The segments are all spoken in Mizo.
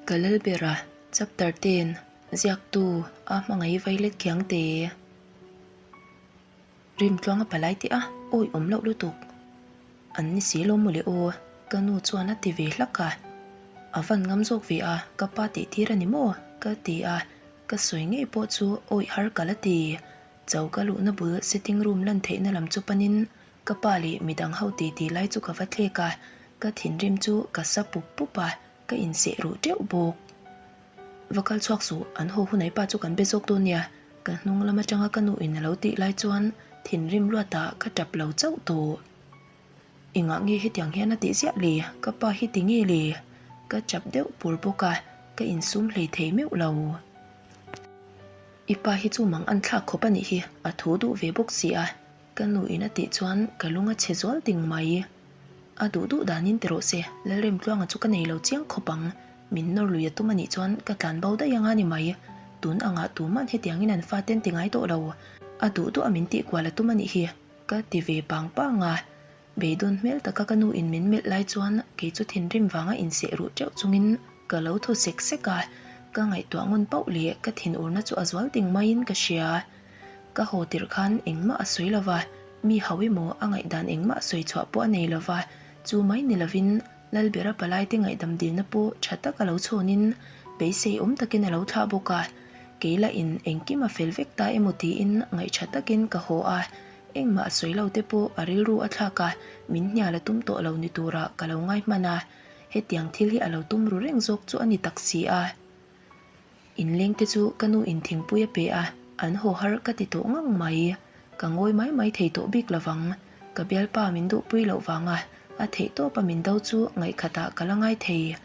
Ka Lalbera, Chapter ten, Ziaktu, A hmangaih vailet khiang te. Rimtluang a palai teh a, awi awm loh lutuk. An ni si lo mawle aw, ka nu chuan a ti ve hlak a. A van ngam zawk ve a, ka pa tih tir a ni maw? ka ti a, ka sawi ngei pawh chu awi har ka la ti. Choka luhna bul sitting room lan theihna lam chu panin ka pa leh midang ho titi lai chu ka va thlek a, ka thinrim chu ka sa pup pup a, ka inseh ruh teuh bawk. Va kal chhuak suh, an haw hunai pa chu kan be zawk dawn nia, ka hnung lam atanga ka nu in a lo tih lai chuan thinrim luatah ka tap lo chauh tawh. Engah nge hetiang hian a tih ziah le, ka pa hi ti nge le? Ka tap deuh pur bawk a, ka insum hlei thei meuh lo. I pa hi chu mang an thlak khawp a nih hi, a thu duh ve bawk si a, ka nu in a tih chuan ka lung a chhe zual ding mai. A duh duh danin ti rawh se, Lalremtluanga chu ka nei lo chiang khawp ang, min nawr lui a tum a nih chuan ka tlan bo daih anga ni mai. Tun angah tuman hetiangin an faten ti ngai tawh lo, a duh duh a min tih kual a tum a nih hi, ka ti ve pang pang a. Beidawn hmel taka ka nu in min melh lai chuan kei chu thinrim vanga inseh ruh teuh chungin ka lo thaw sek sek a, ka ngaihtuah ngawn pauh leh ka thinurna chu a zual ting maiin ka hria. Ka haw tirh khan engmah a sawi lova, mi hau emaw a ngaihdan engmah sawi chhuah pawh a nei lova, chu mai ni lovin Lalbera palaite ngaihdam dilna pawh tha tak a lo chhawnin beisei awm takin a lo thlah bawk a, kei lahin engkim a fel vek ta emaw tiin ngaihṭha takin ka haw a, engmah a sawi lo te pawh a rilru a thlak a, min hnial a tum tawh lo ni turah ka lo ngai hman a, hetiang thil hi a lo tum ru reng zawk chu a ni tak si a. Inleng te chu ka nu in thingpui a pe a, an haw har ka ti tawh ngang mai. Ka ngawi mai mai thei tawh bik lovang. Ka bialpa min duhpui loh vanga a theih tawpa min do chu ngaihkhatah ka la ngai thei.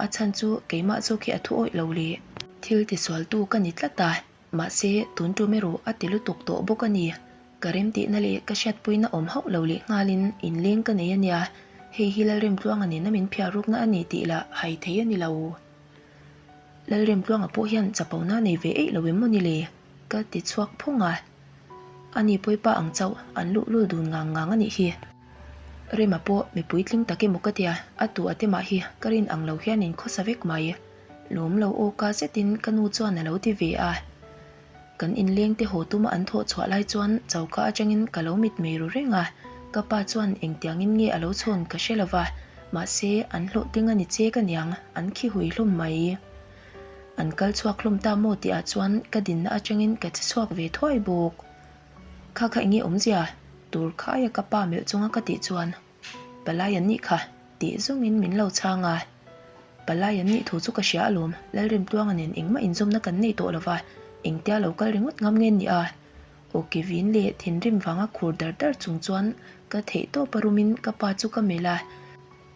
A chhan chu keimah zawk hi a thu awih lo leh. Thil tisualtu ka ni tlat a, mahse tun tum erawh a ti lutuk tawh bawk a ni. Ka remtihna leh ka hriatpuina awm hauh lo leh nghalin inleng ka nei a nia, hei hi Lalremtluanga nena min phiarrukna a ni tih lah hai thei a ni lo. Lalremtluanga pawh hian chapona nei ve eih lo em maw ni le? Ka ti chhuak phawng a. Ani pawipa ang chauh an luh lul dun ngang ngang a nih hi. Rema pawh mi puitling tak emaw ka tia, a tu a te mah hi ka rin ang lo hian in khawsa vek mai. Lawm lo aw ka zetin ka nu chuan a lo ti ve a. Kan inleng te haw tuma an thawh chhuah lai chuan choka atangin ka lo mitmei ru reng a, ka pa chuan engtiangin nge a lo chhawn ka hre lova, mahse an hlawhtling a ni che ka niang, an khi hui hlawm mai. An kal chhuak hlawm ta maw tih ah chuan ka dinna atangin ka che chhuak ve thuai bawk. Kha kha enge awmzia? Tur khaia ka pa melh chunga ka tih chuan. Palai an nih kha, tih zawngin min lo chhang a. Palai an nih thu chu ka hria alawm, Lalrimtluanga nen engmah inzawmna kan nei tawh lova, engtia lo kal ringawt ngam nge ni a? Aw Kevin leh thinrim vanga khur dar dar chung chuan ka theih tawp a rumin ka pa chu ka melh a,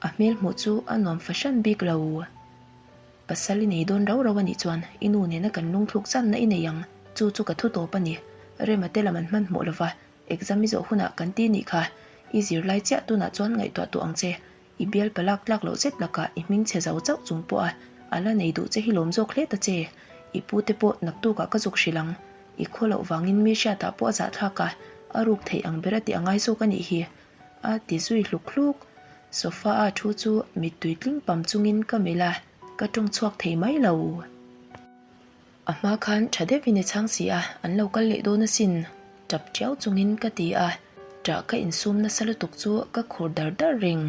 a hmel hmuh chu a nuam fahran bik lo. Pasal i nei dawn rau rau a nih chuan i nu nena kan lungthluk channa i nei ang, chu chu ka thu tawp a ni. Rema te lam an hmanhmawh lova, Exam i zawh hunah kan ti nih kha, i zirlai chiah tunah chuan ngaihtuah tawh ang che. I bial palak tlak loh zet lakah i hming chhe zo chauh chung pawha a la nei duh che hi lawm zawk hle ta che. I pu te pawh naktukah ka zuk hrilh ang. I khaw loh vangin mi hriatah pawh a zahthlak a, a ruk theih ang ber a tih a ngai zawk a nih hi. A ti zui hluk hluk. Sofa a thu chu mittui tling pam chungin ka melh a, ka tawng chhuak thei mai lo. A hma khan tha deuhin i chhang si a, an lo kal leh dawn asin, tap tiau chungin ka ti a, ṭah ka insum nasa lutuk chu ka khur dar dar reng.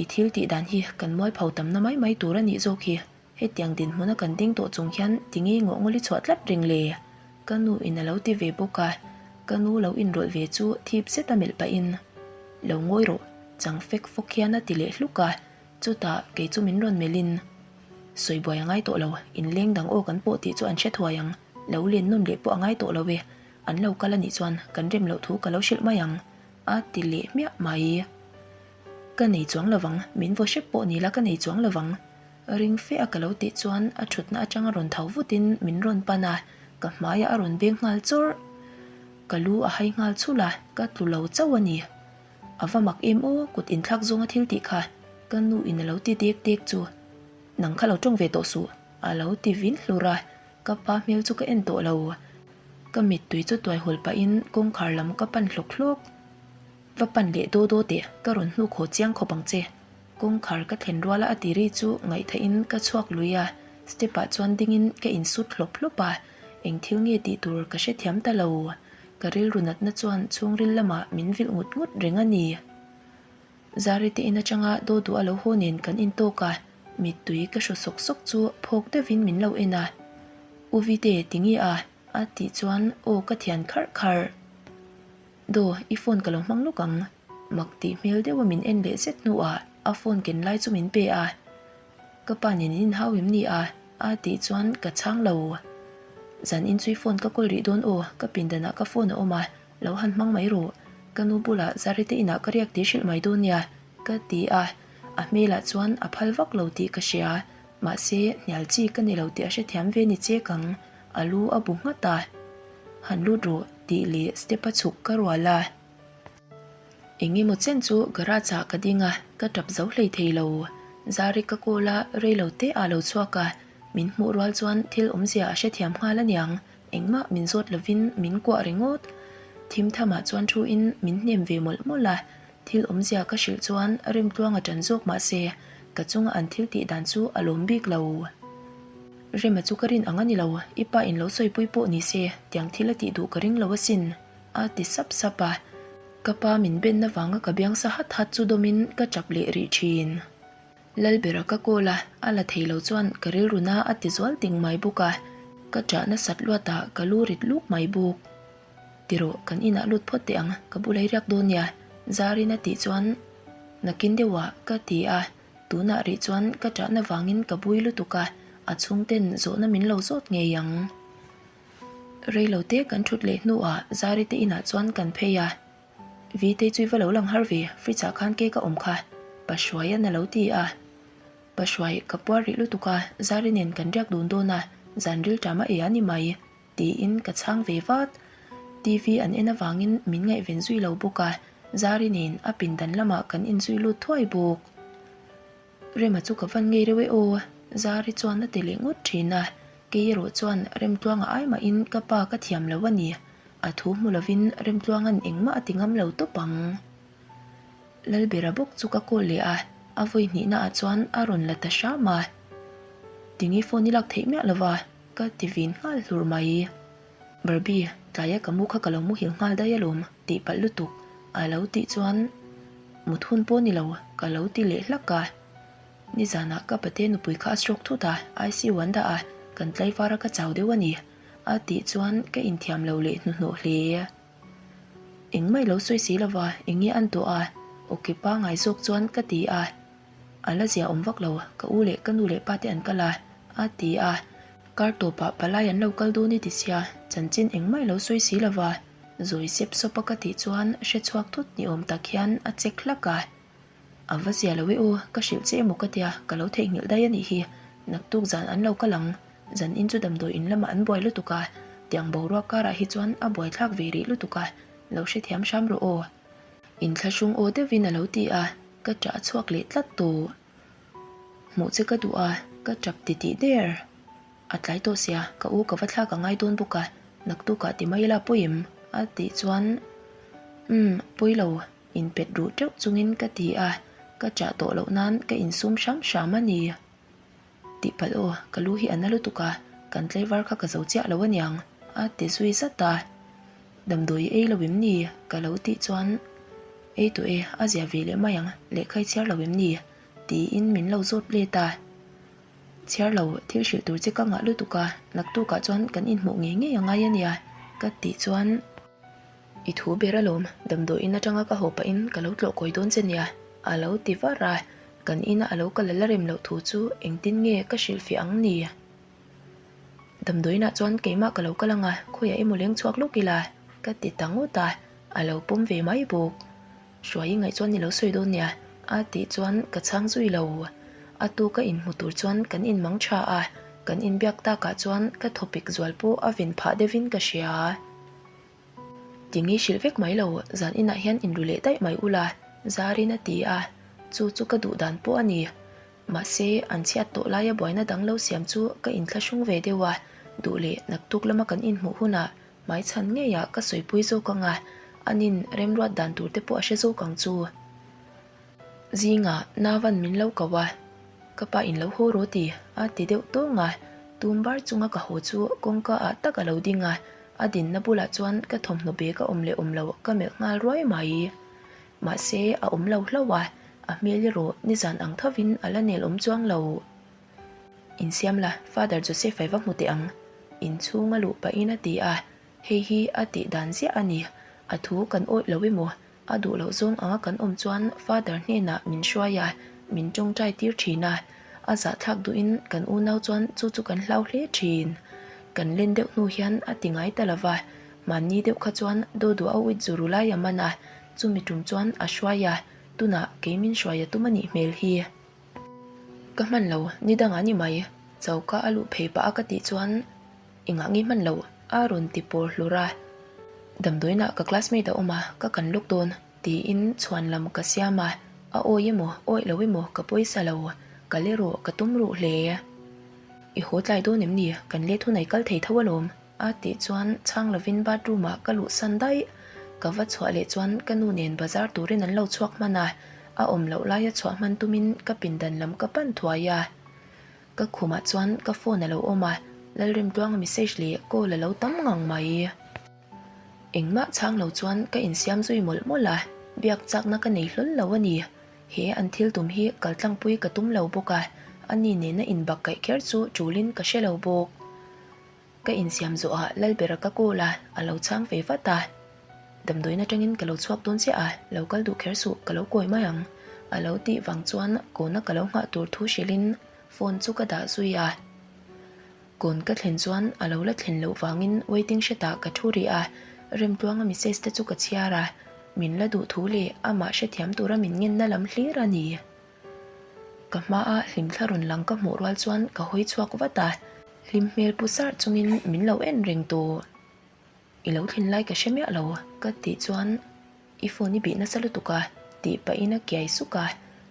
I thil tih dan hi kan mualpho tamna mai mai tur a nih zawk hi, hetiang dinhmuna kan ding tawh chung hian tinge ngawh ngawli chhuah tlat reng le? Ka nu in a lo ti ve bawk a, ka nu lo inrawlh ve chu thip zet a melh pahin, Lo ngawi rawh, chang fek fawk hian a ti leh hluk a, Chutah kei chu min rawn melhin, Sawi buai a ngai tawh lo, inleng dang aw kan pawh tih chu an hre thuai ang, lo len nawn leh pawh a ngai tawh lo e, an lo kal a nih chuan kan rem loh thu ka lo hrilh mai ang, a ti leh hmiah mai. Ka nei chuang lo vang, min vaw hrep pawh ni la ka nei chuang lo vang, ring fe a ka lo tih chuan a thutna atanga rawn tho vutin min rawn pan a, ka hmaiah a rawn beng nghal chawrh. Ka lu a hai nghal chhulh a, ka tlu lo chauh a ni. A va mak em aw, kut inthlak zawnga thil tih kha ka nu in a lo ti dek dek chu. Nang kha lo tawng ve tawh suh, a lo ti vin hlur a, ka pa hmel chu ka en tawh lo. Ka mittui chu tuai hawl pahin kawngkhar lam ka pan hlawk hlawk. Va pan leh daw daw teh, ka rawn hnuk haw chiang khawp ang che. Kawngkhar ka thlen ruala a tiri chu ngaihthahin ka chhuak lui a, step ah chuan dingin ka insut hlawp hlawp a, eng thil nge tih tur ka hrethiam ta lo. Ka rilru natna chuan chhungril lamah min vilh ngut ngut reng a ni. Zari te in atanga daw duh a lo haw nen kan intawk a, mittui ka hru sawk sawk chu phawk deuhin min lo en a. U Vite tinge a? A tih chuan aw ka thian kharh kharh. Daw, i phone ka lo hmang lawk ang. Mak tih hmel deuha min en leh zet hnuah a phone ken lai chu min pe a. Ka pa nen in inhau em ni a? A tih chuan ka chhang lo. Zan in chu i phone ka kawl rih dawn aw, ka pindanah ka phone a awm a, lo han hmang mai rawh. Ka nu bulah Zarite inah ka riak tih hrilh mai dawn nia, ka ti a. A hmelah chuan a phal vak lo tih ka hria. Mahse, hnial chi ka ni lo tih a hrethiam ve ni chek ang. A lu a bu nghat a. Han lut rawh tih leh step a chhuk ka rual a. Eng emaw chen chu garage ah ka ding a, ka tap zo hlei thei lo. Zari ka call a, rei lo te ah lo chhuak a, min hmuh rual chuan thil awmzia a hrethiam nghal aniang, engmah min zawt lovin min kuah ringawt. Thim tham ah chuan thu in min hnem ve mawlh mawlh a, thil awmzia ka hrilh chuan Remtluanga tan zawk mahse ka chunga an thil tih dan chu a lawm bik lo. Rema chu ka rin ang a ni lo, i pa in lo sawipui pawh ni se, tiang thil a tih duh ka ring lo asin. A ti sap sap a, ka pa min benna vanga ka biang sa hat hat chu dawmin ka tap leh rih thin. Lalbera ka call a, a la thei lo chuan ka rilru na a ti zual ting mai bawk a, ka ṭah nasat luatah ka lu rit luk mai bawk. Tirawh, kan inah lut phawt teh ang, ka bula i riak dawn nia, Zarin a tih chuan nakin deuhah ka ti a, tunah rih chuan ka ṭahna vangin ka bui lutuk a, a chhungten zawhna min lo zawt ngei ang. Reilo te kan thut leh hnuah Zari te inah chuan kan phei a, Vitei chu i va lo lang har ve, fridge ah khan cake a awm kha, Pa Hruaia'n a lo ti a. Pa Hruai, ka puar rih lutuk a, Zari nen kan riak dun dawn a, zan rilṭam a ei a ni mai, tiin ka chhang ve vat. TV an en avangin min ngaihven zui lo bawk a, Zari nen a pindan lamah kan inzui lut thuai bawk. Rema chu ka van ngei reuh e aw, Zari chuan a ti leh ngawt thin a, kei erawh chuan Remtluanga ai mahin ka pa ka thiam lo a ni, a thu hmu lovin Remtluanga'n engmah a ti ngam lo tawp ang. Lalbera bawk chu ka call leh a, a vawi hnihna ah chuan a rawn la ta hram a. Tinge phone i lak theih miah lova? ka ti vin nghal hlur mai. Barbie, tlaia ka mu kha ka lo muhil nghal daih alawm, tih palh lutuk, a lo tih chuan mut hun pawh ni lo, ka lo ti leh hlak a. Nizanah ka pate nupui kha a stroke thut a, ICU an dah a, kan tlaivar a ka chau deuh a ni, a tih chuan ka inthiam lo leh hnuhnawh hle. Engmah i lo sawi si lova, eng nge an tuah a? Awki pangai zawk chuan ka ti a. A la zia awm vak lo, ka u leh ka nu leh pa te an kal a, a ti a. Kar tawpah palai an lo kal dawn i ti sia, chanchin engmah i lo sawi si lova, zawi sep sawp a ka tih chuan hre chhuak thut ni awm tak hian a chek hlak a. A va zia lo e aw, ka hrilh che emaw ka tia, ka lo theihnghilh daih a nih hi, naktuk zan an lo kal ang, zan in chu damdawi in lamah an buai lutuk a, tiang boruak karah hi chuan a buaithlak ve rih lutuk a, lo hrethiam hram rawh aw. Inthlahrung aw deuhin a lo ti a, ka ṭah chhuak leh tlat tawh. Hmuh che ka duh a, ka ṭap titih der. A tlai tawh sia, ka u ka va thlak a ngai dawn bawk a, naktukah ti mai ila pawi em? a tih chuan, Umm, pawi lo, inpet ruh ṭeuh chungin ka ti a, ka ṭah tawh loh nan ka insum hram hram a ni. Tihpalh aw, ka lu hi a na lutuk a, kan tlaivar kha ka zo chiah lo aniang, a ti zui zat a. Damdawi ei lo em ni? ka lo tih chuan, Ei tawh e, a zia ve leh mai ang, lehkha i chhiar lo em ni? tiin min lo zawt let a. Chhiar lo, thil hrilh tur che ka ngah lutuk a, naktukah chuan kan inhmuh ngei ngei a ngai ania, ka tih chuan, I thu ber alawm, damdawiin atanga ka haw pahin ka lo tlawh kawi dawn che nia, a lo ti var a. Kan ina a lo kal a la rem loh thu chu engtin nge ka hrilhfiah ang ni? Damdawiinah chuan keimah ka lo kal ang a, khawiah emaw leng chhuak lawk ila ka ti ta ngawt a, a lo pawm ve mai bawk. Hruai i ngaih chuan i lo sawi dawn nia a tih chuan ka chhang zui lo. A tu ka inhmu tur chuan kan inmang tha a, kan inbiak takah chuan ka thawpik zual pawh a ven phah deuhin ka hria. Tinge hrilh vek mai lo, zan inah hian inru leh daih mai ula, Zarin a ti a, chu chu ka duh dan pawh a ni. Mahse, an chhiat tawh laia buaina dang lo siam chu ka inthlahrung ve deuh a, duh leh naktuk lama kan inhmuh hunah hmaichhan ngeiah ka sawipui zawk ang a, anin remruat dan tur te pawh a hre zawk ang chu. Zingah Navan min lo ko a, ka pa in lo haw rawh ti a ti deuh tawng a, tum bar chunga ka haw chu kawngka ah tak a lo ding a, a dinna bulah chuan ka thawmhnaw bag a awm leh awm lo ka melh nghal ruai mai. Mahse a awm lo hlauh a, a hmel erawh nizan ang thovin a la nel awm chuang lo. Insiam la, Father Joseph ai va hmu teh ang, inchhung a luh pahin a ti a, hei hi a tih dan ziah a ni, a thu kan awih lo emaw, a duh loh zawng anga kan awm chuan Father hnenah min hruai a, min tawngtai tir thin a, a zahthlak duhin kan unau chuan chu chu kan hlau hle thin. Kan len deuh hnu hian a ti ngai ta lo va, mahni deuh kha chuan Dodo a uit zuru lai a man a, chumi tum chuan a hruai a, tunah kei min hruai a tum a nih hmel hi. Ka hman lo, ni dangah ni mai, choka a luh phei pah a ka tih chuan engah nge hman lo a rawn ti pawr hlur a. Damdawiinah ka classmate a awm a, ka kan lawk dawn tiin chhuan lam ka siam a, a awi emaw awi lo emaw ka pawisa lo, kal erawh ka tum ruh hle. I haw tlai dawn em ni? Kan let hunah i kal thei tho alawm. A tih chuan chhang lovin bathroom ah ka luh san daih. Ka va chhuah leh chuan ka nu nen bazar turin an lo chhuak hman a, a awm loh laia chhuah hman tumin ka pindan lam ka pan thuai a. Ka khumah chuan ka phone a lo awm a, Lalremtluanga message leh call a lo tam ngang mai. Engmah chhang lo chuan ka insiam zui mawlh mawlh a, biak chakna ka nei hlawl lo a ni. He an thil tum hi kaltlangpui ka tum lo bawk a, ani nena inbakkaih kher chu tulin ka hre lo bawk. Ka insiam zawhah Lalbera ka call a, a lo chhang ve vat a. Damdawiin atangin ka lo chhuak dawn chiah a, lo kal duh kher suh, ka lo kawi mai ang. A lo tih vang chuan kawna ka lo nghah tur thu hrilhin phone chu ka dah zui a. Kawn ka thlen chuan a lo la thlen loh vangin waiting shed-ah ka thu rih a, Remtluanga message te chu ka chhiar a, min la duh thu leh amah hrethiam tura min ngenna lam hlir a ni. Ka hmaa hlimthla rawn lang ka hmuh rual chuan ka hawi chhuak vat a, hlim hmel pu sarh chungin min lo en reng tawh. I lo thlen lai ka hre miah lo ka tih chuan i phone i bih nasa lutuk a tih pahin a kiai suk a,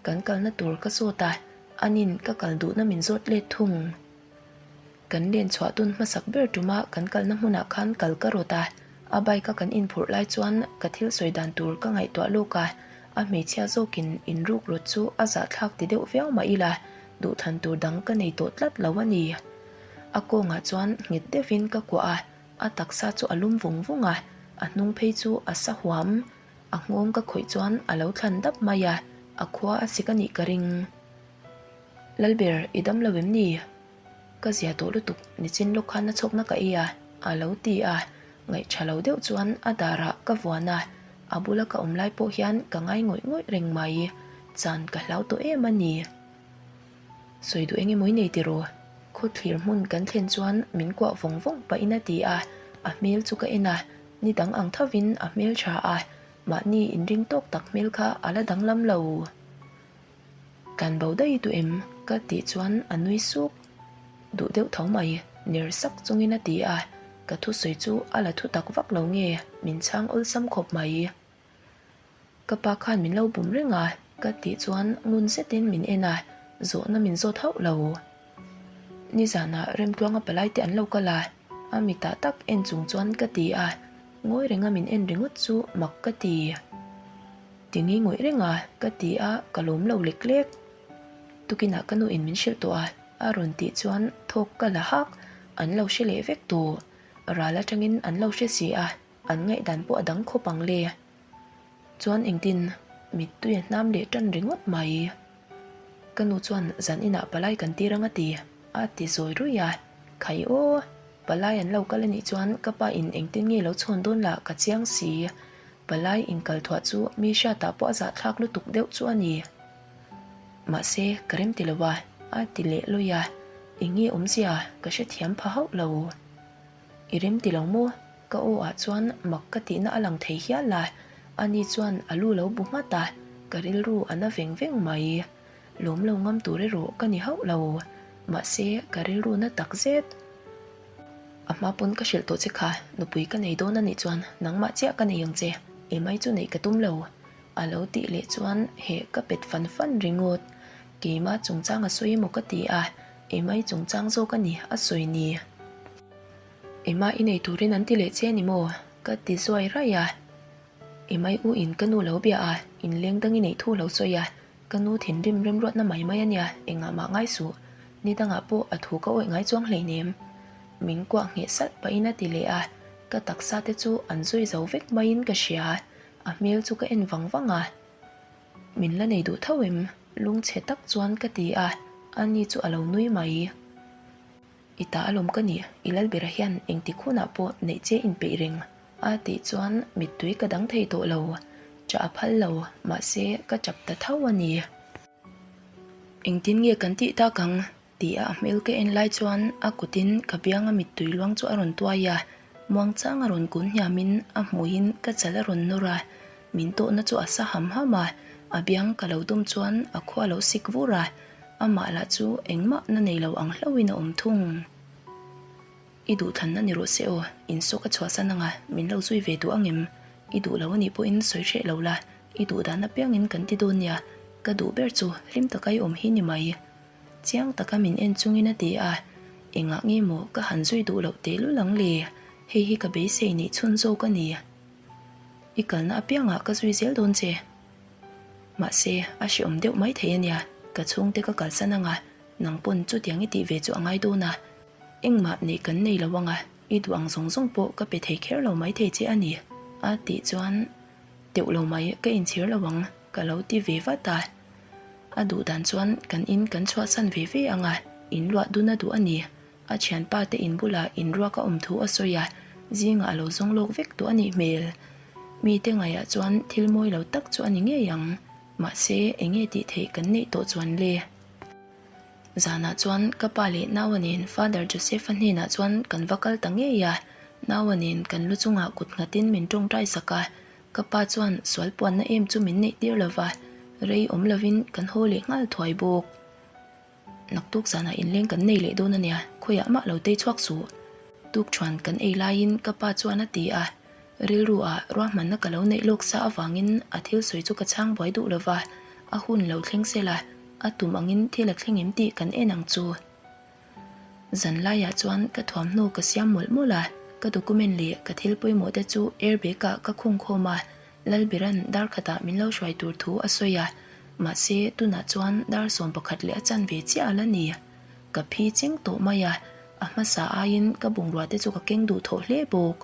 kan kalna tur ka zawt a, anin ka kal duhna min zawt let thung. Kan len chhuah tun hmasak ber tuma kan kalna hmunah khan kal ka rawt a, a bike a kan inphurh lai chuan ka thil sawi dan tur ka ngaihtuah lawk a, a hmeichhia zawkin inruk rawt chu a zahthlak ti deuh viau mah ila duhthlan tur dang ka nei tawh tlat lo a ni. A kawngah chuan nghet deuhin ka kuah a, a taksa chu a lum vung vung a, a hnung phei chu a sa huam. A nghawng ka khawih chuan a lo thlan dap mai a, a khua a sik a nih ka ring. Lalber, i dam lo em ni? Ka zia tawh lutuk, nichin lawk khan a chhawkna ka ei a, a lo ti a. Ngaihṭha lo deuh chuan a darah ka vuan a, a bula ka awm lai pawh hian ka ngai ngawih ngawih reng mai. Chan ka hlau tawh em a ni. Sawi duh eng emaw i nei tiraw? Khawthlir hmun kan thlen chuan min kuah vawng vawng pahin a ti a, a hmel chu ka en a, ni dang ang thovin a hmelṭha a, mahni inring tawk tak hmel kha a la danglam lo. Tlan bo daih duh em? Ka tih chuan a nui suk. Duh deuh tho mai, ner sak chungin a ti a, ka thusawi chu a la thu tak vak lo nge min chhang awlsam khawp mai. Ka pa khan min lo bum reng a, ka tih chuan ngun zetin min en a, zawhna min zawt hauh lo. Nizanah Remtluanga palai te an lo kal a, a mitah tak en chung chuan ka ti a, ngawi renga min en ringawt chu mak ka ti. Ti ngei ngawih reng a, ka ti a, ka lawm lo lek lek. Tukinah ka nu in min hrilh tawh a, a rawn tih chuan thawk ka la hak, an lo hre leh vek tawh. Ral atangin an lo hre si a, an ngaihdan pawh a dang khawp ang le. Chuan engtin, mittui a hnam leh tan ringawt mai. Ka nu chuan zan inah palai kan tir ang a ti, a ti zawi ruih a. Khai aw, palai an lo kal a nih chuan ka pa in engtin nge lo chhawn dawn lah ka chiang si. Palai inkal thuah chu mi hriatah pawh a zahthlak lutuk deuh chu a ni. Mahse, ka rem ti lo a, a ti leh lawi a, eng nge awmzia ka hrethiam pha hauh lo. I rem ti lo maw? Ka aw ah chuan mak ka tihna a lang thei hial a, ani chuan a lu lo bu nghat a, ka rilru a na veng veng mai. Lawm lo ngam tur erawh ka ni hauh lo, mahse ka rilru na tak zet. A hma pawn ka hrilh tawh che kha, nupui ka nei dawn a nih chuan nangmah chiah ka nei ang che, emai chu neih ka tum lo. A lo tih leh chuan heh ka pet fan fan ringawt. Keimah chungchang a sawi emaw ka ti a, emai chungchang zawk a ni a sawi ni. Emma i nei turin an ti leh che a ni maw? Ka ti zuai raih a. Emai u in ka nu lo bia a, inleng dang i neih thu lo sawi a. Ka nu thinrim remruatna mai mai a nia, engah mah ngai suh. Ni dangah pawh a thu ka awih ngai chuang hleinem. Min kuah ngheh salh pahin a ti leh a, ka taksa te chu an zui zo vek maiin ka hria. A hmel chu ka en vang vang a. Min la nei duh tho em? Lungchhe tak chuan ka ti a, ani chu a lo nui mai. I ta alawm ka ni, i Lalbera hian engtik hunah pawh neih che inpeih reng a tih chuan mittui ka dang thei tawh lo. Chah a phal lo, mahse ka chap ta tho a ni. Engtin nge kan tih tak ang? Ti a a hmel ka en lai chuan a kutin ka bianga mittui luang chu a rawn tuai a, muangchang a rawn kun hniamin a hmuiin ka chal a rawn nawr a, min tawhna chu a sa ham ham a, a biang ka lo dawm chuan a khua lo sik vur a, amah lah chu engmah na nei lo ang hlauhin a awm thung. I duhthlanna ni rawh se aw, insawk a chhuahsan anga min lo zui ve duh angem? I duh lo anih pawhin sawi hreh lo la, i duh dan apiangin kan ti dawn nia, ka duh ber chu hlim taka i awm hi ni mai. Chiang taka min en chungin a ti a, engah nge maw ka han zui duh loh tehlul ang le, hei hi ka beisei nih chhun zawk a ni. I kalna apiangah ka zui zel dawn che. Mahse, a hreawm deuh mai thei a nia, ka chhungte ka kalsan anga, nang pawn chutiang i tih ve chu a ngai dawn a, engmah neih kan nei lo anga, i duh ang zawng zawng pawh ka pe thei kher lo mai thei che a ni, a tih chuan teuh lo mai ka inchhir lo ang ka lo ti ve vat a. A duh dan chuan kan in kan chhuahsan ve ve ang a, in luah dun a duh a ni. A thianpa te in bulah in ruak a awm thu a sawi a, zingah a lo zawng lawk vek tawh a nih hmel. Mite ngaihah chuan thil mawi lo tak chu a ni ngei ang. Mahse, eng nge tih theih kan neih tawh chuan le? Zanah chuan ka pa leh Naua nen Father Joseph-a hnenah chuan kan va kal ta ngei a, Naua nen kan lu chungah kut nghatin min tawngtai sak a, Ka pa chuan sual puanna em chu min neih tir lova, rei awm lovin kan haw leh nghal thuai bawk. Naktuk zanah inleng kan nei leh dawn a nia, khawiah mah lo tei chhuak suh. Tukṭhuan kan ei laiin ka pa chuan a ti a, rilru ah ruahmanna ka lo neih lawk sa avangin a thil sawi chu ka chhang buai duh lova, a hun lo thleng sela, a tum angin thil a thleng em tih kan en ang chu. Zan laiah chuan ka thuamhnaw ka siam mawlh mawlh a, ka document leh ka thil pawimawh te chu airbag ah ka khung khawm a, Lalbiran dar khatah min lo hruai tur thu a sawi a, mahse tunah chuan dar 11 leh a chanve chiah a la ni. Ka phi cheng tawh mai a, a hmasa aiin ka bungrua te chu ka keng duh thawh hle bawk.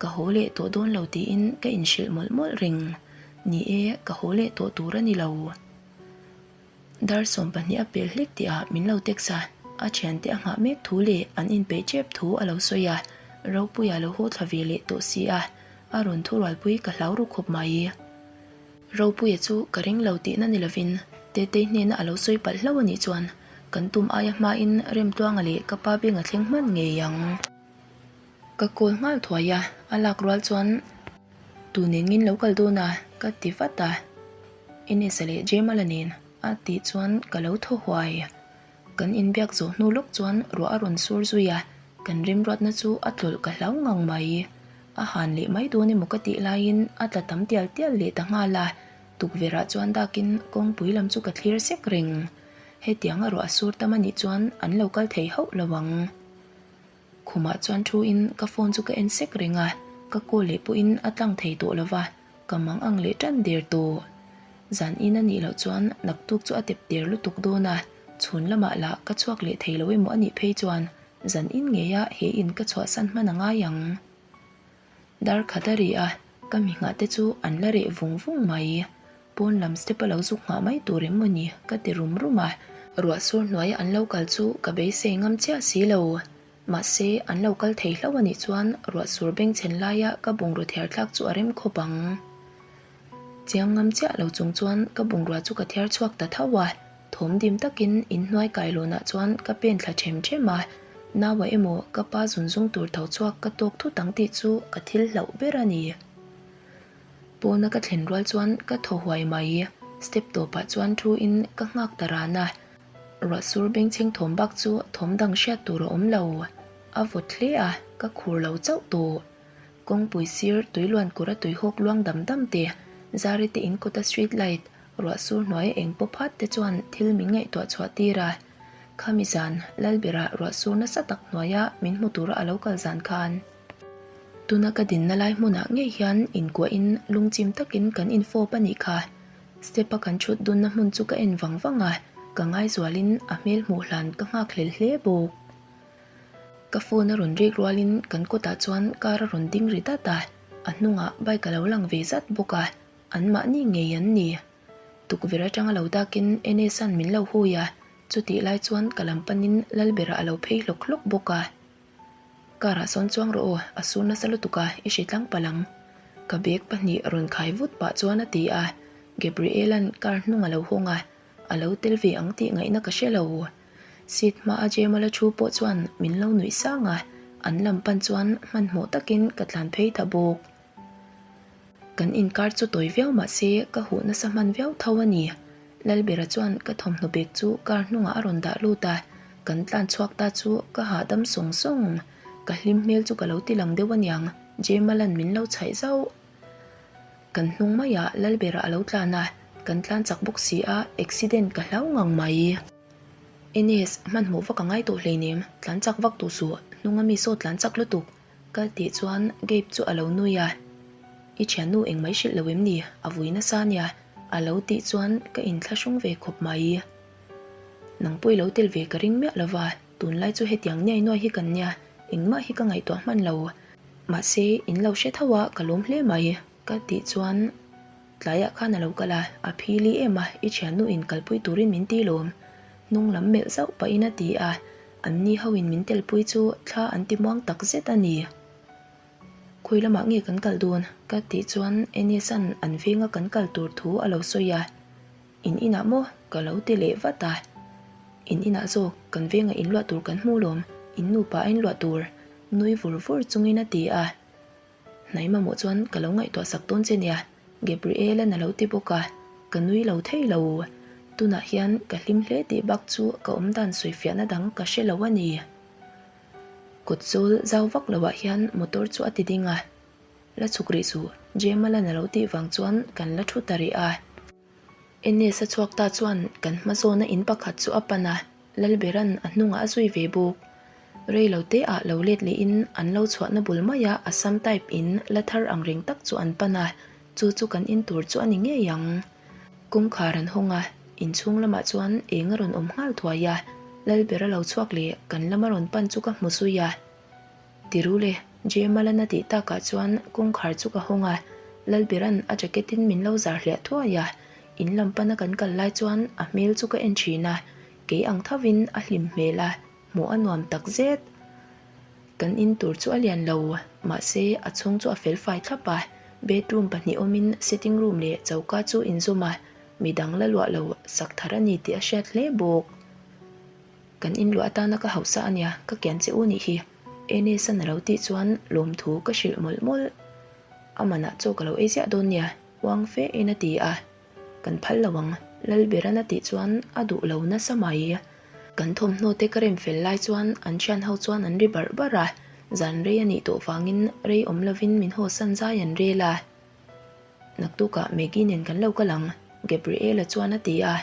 Ka haw leh tawh dawn lo tiin ka inhrilh mawlh mawlh reng. Ni e, ka haw leh tawh tur a ni lo. Dar 12 a pel hlek tih ah min lo text a, a thiante a nghah mek thu leh an inpeih tep thu a lo sawi a, Ropuia lo haw thla ve leh tawh si a, a rawn thurualpui ka hlau ru khawp mai. Ropuia chu ka ring lo tihna ni lovin Tetei hnena a lo sawi palh hlauh a nih chuan kan tum aia hmain Remtluanga leh ka pa beng a thleng hman ngei ang. Ka call nghal thuai a, a lak rual chuan Tu nen ngin lo kal dawn a? ka ti vat a. Enesa leh Jemala nen a tih chuan ka lo thaw huai. Kan inbiak zawh hnu lawk chuan ruah a rawn sur zui a, kan remruatna chu a tlawlh ka hlau ngang mai. A han leh mai dawn emaw ka tih laiin a tla tam tial tial leh ta nghal a, tukverhah chuan dakin kawngpui lam chu ka thlir sek reng. Hetianga ruah a sur tam a nih chuan an lo kal thei hauh lo ang. Khumah chuan thu in ka phone chu ka en sek reng a, ka call leh pawhin a tlang thei tawh lo va, ka mang ang leh tan der tawh. Zan in a nih loh chuan naktuk chu a tep der lutuk dawn a, chhun lamah lah ka chhuak leh thei lo emaw a nih phei chuan zan in ngeia he in ka chhuahsan hman a ngai ang. Dar khat a ri a, ka mi nghah te chu an la reh vung vung mai. Pawn lam step a lo zuk nghah mai tur em maw ni ka ti rum rum a. Ruah sur hnuaia an lo kal chu ka beisei ngam chiah si lo. Mahse, an lo kal thei hlauh a nih chuan ruah sur bengchhen laia ka bungraw thiar thlak chu a rem khawp ang. Chiang ngam chiah lo chung chuan ka bungrua chu ka thiar chhuak ta tho a, thawm dim takin inhnuai kailawnah chuan ka pen thla ṭhem ṭhem a, naua emaw ka pa zun zung tur tho chhuak ka tawk thut ang tih chu ka thil hlauh ber a ni. Pawna ka thlen rual chuan ka thaw huai mai, step tawpah chuan thu in ka nghak ta ran a, ruah sur bengchheng thawm bak chu thawm dang hriat tur a awm lo, a vawt hle a, ka khur lo chauh tawh. Kawngpui sir tui luan kura tui hawk luang dam dam te, Zari te in kawta street light, ruah sur hnuaia eng pawp hat te chuan thil min ngaihtuah chhuah tir a. Khami zan, Lalbera ruah sur nasa tak hnuaia min hmu tura a lo kal zan khan. Tuna ka dinna lai hmunah ngei hian inkuahin lungchim takin kan infawp a nih kha. Step a kan thut dunna hmun chu ka en vang vang a, ka ngaizualin a hmel hmuh hlan ka nghakhlel hle bawk. Ka phone a rawn rik rualin kan kawtah chuan car a rawn ding ri dat a, a hnungah bike a lo lang ve zat bawk a, anmahni ngei an ni. Tukverh atanga lo dakin Enes-a'n min lo hui a, chutih lai chuan ka lam panin Lalbera a lo phei hlawk hlawk bawk a. Car-ah sawn chuang rawh aw, a sur nasa lutuk a, i hri tlang palh ang. Ka bag pahnih rawn khai vut pah chuan a ti a, Gabriel-a'n car hnung a lo hawng a, a lo tel ve ang tih ngaihna ka hre lo. Seat hma a Jemala thu pawh chuan min lo nuih sang a, an lam pan chuan hmanhmawh takin ka tlan phei ta bawk. Kan inkar chu tawi viau mah se ka huh nasa hman viau tho a ni. Lalbera chuan ka thawmhnaw bag chu car hnungah a rawn dah lut a, kan tlan chhuak ta chu ka hahdam sawng sawng. Ka hlim hmel chu ka lo ti lang deuh aniang, Jemalan min lo chhaih zauh. Kan hnung maiah Lalbera a lo tlan a, kan tlan chak bawk si a, accident ka hlau ngang mai. Enes, hmanhmawh vak a ngai tawh hleinem, tlan chak vak duh suh, hnunga mi saw tlan chak lutuk. Ka tih chuan Gabe chu a lo nui a, I thiannu engmai hrilh lo em ni? A vui nasa ania, a lo tih chuan ka inthlahrung ve khawp mai. Nang pawh i lo tel ve ka ring miah lo va, tunlai chu hetiang niai nuai hi kan nia, engmah hi ka ngaihtuah hman lo. Mahse, in lo hre tho a, ka lawm hle mai, ka tih chuan Tlaiah khan a lo kal a, a phili em a, i thiannu in kalpui turin min ti lawm. Hnung lam melh zauh pahin a ti a, anni ho in min telpui chu thla an ti muang tak zet a ni. Khawi lamah nge kan kal dawn? ka tih chuan Enes-a'n an venga kan kal tur thu a lo sawi a, In inah maw? ka lo ti leh vat a. In inah zawk kan venga inluah tur kan hmu lawm, in nupa a inluah tur, nui vur vur chungin a ti a. Hnai mamawh chuan ka lo ngaihtuah sak dawn che nia, Gabriel-a'n a lo ti bawk a, ka nui lo thei lo. Tunah hian ka hlim hle tih bak chu ka awmdan sawifiahna dang ka hre lo a ni. Kawt zawl zau vak loah hian motor chu a ti ding a, La chhuk rih suh, Jemala'n a lo tih vang chuan kan la thu ta rih a. Enes a chhuak ta chuan kan hma zawna in pakhat chu a pan a, Lalbera'n a hnungah a zui ve bawk. Rei lo te ah lo let lehin an lo chhuahna bul maia Assam type in la thar ang reng tak chu an pan a, chu chu kan in tur chu a ni ngei ang. Kawngkhar an hawng a, inchhung lamah chuan eng a rawn awm nghal thuai a, Lalbera lo chhuak leh kan lama rawn pan chu ka hmu zui a. Tirule, Jemalan a tih takah chuan kawngkhar chu ka hawng a, Lalbera'n a jacket in min lo zar hliah thuai a, in lam pana kan kal lai chuan a hmel chu ka en thin a, kei ang thovin a hlim hmel a, hmuh a nuam tak zet. Kan in tur chu a lian lo, mahse a chhung chu a fel fai thlap a, bedroom pahnih awmin sitting room leh choka chu inzawm a, midang la luah lo sak thar a ni tih a hriat hle bawk. Kan inluah atana ka hausa a nia, ka kian che u nih hi. Enes-a'n a lo tih chuan lawmthu ka hrilh mawlh mawlh. A manah chaw ka lo ei ziah dawn nia, uang fe in a ti a. Kan phal lo ang, Lalbera'n a tih chuan a duh lo nasa mai. Kan thawmhnaw te ka rem fel lai chuan an thian ho chuan an ri barh barh a, zan rei a nih tawh vangin rei awm lovin min hawsan zai an rel a. Naktukah Maggie nen kan lo kal ang, Gabriela chuan a ti a.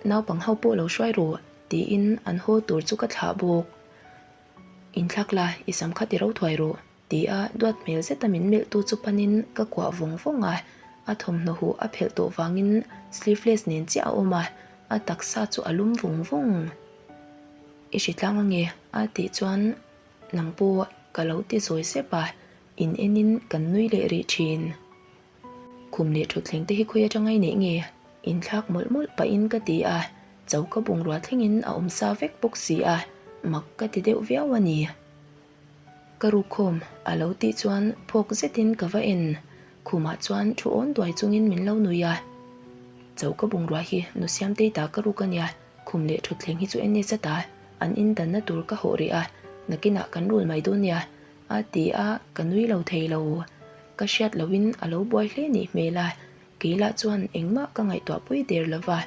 Naupang ho pawh lo hruai ru, tiin an haw tur chu ka thlah bawk. Inthlak la, i sam kha ti ro thuai ru, ti a duat hmel zeta min melh tu chu panin ka kuah vawng vawng a. A thawmhnaw huh a phelh tawh vangin sleeveless nen chiah a awm a, a taksa chu a lum vung vung. I hritlang ange, a tih chuan nang pawh ka lo ti zawi sep a. In enin kan nui leh rih thin. Khum leh thutthleng te hi khawi atanga i neih nge? Inthlak mawlh mawlh pahin ka ti a, choka bungrua thlengin a awm sa vek bawk si a, mak ka ti deuh viau a ni. Ka rukhawm a lo tih chuan phawk zetin ka va en. Khumah chuan thu awn duai chungin min lo nui a. Choka bungrua hi nu Siamtei ta ka ruk a nia, khum leh thutthleng hi chu en nge ta, an indanna tur ka hawh rih a, nakinah kan rul mai dawn nia. A ti a, ka nui lo thei lo. Ka hriat lohin a lo buai hle nih hmel a, kei lah chuan engmah ka ngaihtuah pui der lo va,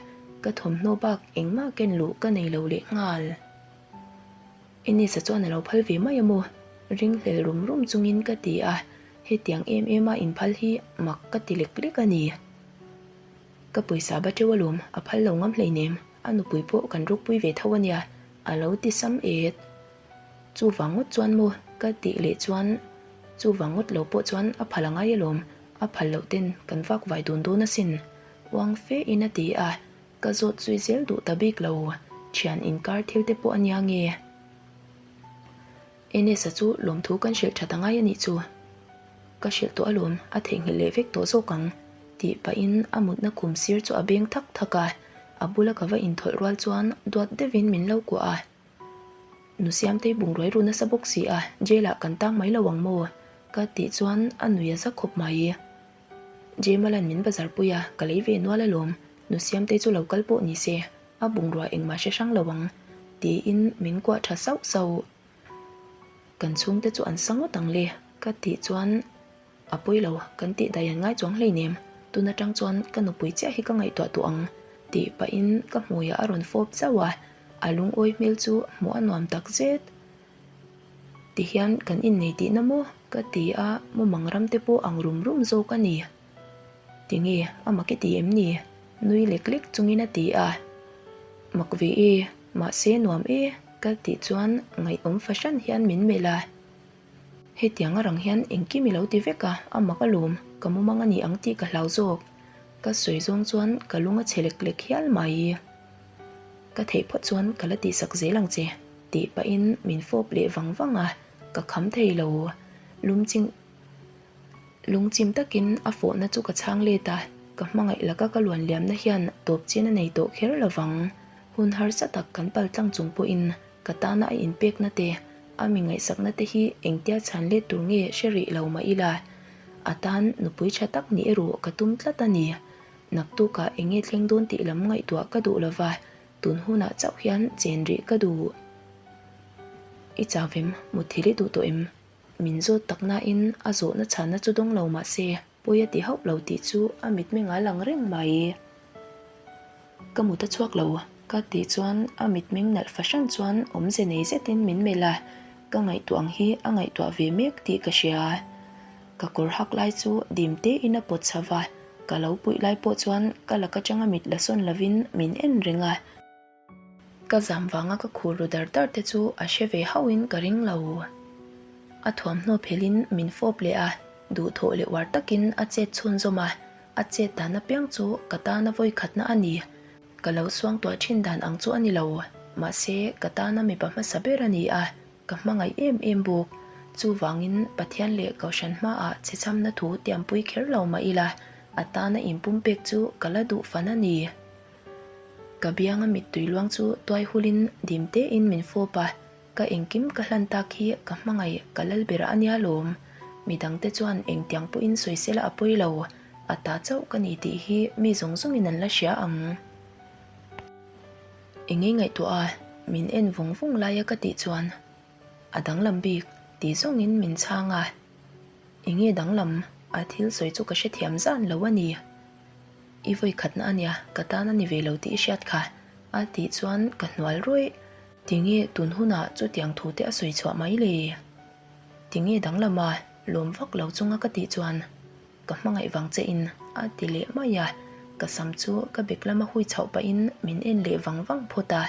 ka thawmhnaw bak engmah ken luh ka nei lo leh nghal. Enisa chuan a lo phal ve mai a maw? Ringhlel rum rum chungin ka ti a, hetiang em em a inphal hi mak ka ti lek lek a ni. Ka pawisa ba teuh alawm, a phal lo ngam hleinem, a nupui pawh kan rukpui ve tho a nia, a lo ti sam et. Chuvang ngawt chuan maw? Ka tih leh chuan chuvang ngawt lo pawh chuan a phal a ngai alawm, a phal loh ten kan vak vai dun dawn asin. Uang fe in a ti a, ka zawt zui zel duh ta bik lo, thian inkar thil te pawh a nia nge? Enes-a chu lawmthu kan hrilh that angai a nih chu. Ka hrilh tawh alawm, a theihnghilh leh vek tawh zawk ang, tih pahin a mutna khum sir chu a beng thak thak a, a bula ka va inthawlh rual chuan duat deuhin min lo kuah a. Nu Siamtei bungruai ru nasa bawk si a, jail ah kan tang mai lo ang maw? Ka tih chuan a nui a za khawp mai. Jemalan min bazar pui a, ka lei ve nual alawm, Nu Siamtei chu lo kal pawh ni se, a bungrua engmah hre hrang lo ang, tiin min kuah tha sauh sauh. Kan chhungte chu an sa ngawt ang le, ka tih chuan a pawi lo, kan tih dai an ngai chuang hleinem, tun atang chuan ka nupui chiah hi ka ngaihtuah duh ang, tih pahin ka hmuiah a rawn fawp zauh a, a lungawi hmel chu hmuh a nuam tak zet. Tihian kan innei tihna maw? ka ti a, mumang ram te pawh ang rum rum zawk a ni. Tinge a mak i ti em ni? Nui lek lek chungin a ti a. Mak ve e, mahse nuam e ka tih chuan ngaihawm fahran hian min melh a. Hetiang a rang hian engkim i lo ti vek a, a mak alawm, ka mumang a ni ang tih ka hlau zawk. Ka sawi zawng chuan ka lung a chhe lek lek hial mai. Ka theih phawt chuan ka la tihsak zel ang che tih pahin min fawp leh vang vang a, ka kham thei lo. Lungchim lungchim takin a fawhna chu ka chhang let a, ka hmangaih laka ka luan liamna hian tawp chin a nei tawh kher lo vang. Hun harsa tak kan pal tlang chung pawhin ka tana a inpekna te, a mi ngaihsakna te hi engtia chhan let tur nge hre rih lo mah ila, a tan nupui tha tak nih erawh ka tum tlat a ni. Naktukah eng nge thleng dawn tih lam ngaihtuah ka duh lova, tun hunah chauh hian chen rih ka duh. I chau em? Mutthil i duh tawh em? Min zawt tak nain a zawhna chhanna chu dawng lo mah se, pawi a ti hauh lo tih chu a mitmeng a lang reng mai. Ka mut a chhuak lo, ka tih chuan a mitmeng nalh fahran chuan awmze nei zetin min melh a, ka ngaihtuah ang hi a ngaihtuah ve mek tih ka hria. Ka kawr hak lai chu dim tein a pawt chho va, ka lo puih lai pawh chuan ka lak atanga mit la sawn lovin min en reng a. Ka zam vanga ka khur ru dar dar te chu a hre ve hauhin ka ring lo. A thuamhnaw phelhin min fawp leh a, duhthawh leh uar takin a chet chhunzawm a, a chet dan apiang chu ka tana vawikhatna a ni. Ka lo suangtuah thin dan ang chu a ni lo, mahse ka tana mipa hmasa ber a ni a, Ka hmangaih em em bawk. Chuvangin Pathian leh Kohhran hmaah chhechhamna thu tiampui kher lo mah ila, a tana inpumpek chu ka la duh fan a ni. Ka bianga mittui luang chu tuai hulin dim tein min fawp a, ka engkim ka hlan tak hi ka hmangaih ka lal ber a nia lawm. Midangte chuan engtiang pawhin sawisela a pawi lo, a ta chauh ka ni tih hi mi zawng zawngin an la hria ang. Eng ei ngaihtuah a, min en vung vung laia ka tih chuan a danglam bik tih zawngin min chhang a. Eng nge danglam? A thil sawi chu ka hrethiam zan lo a ni. I vawi khatna a nia, ka tan a ni ve lo tih i hriat kha a tih chuan ka hnual rawih. Tinge tun hunah chutiang thu te a sawi chhuah mai le? Tinge danglam a, lawm vak lo chunga ka tih chuan. Ka hmangaih vang che in a ti leh mai a, ka sam chu ka bek lama hui chhoh pahin min en leh vang vang phawt a.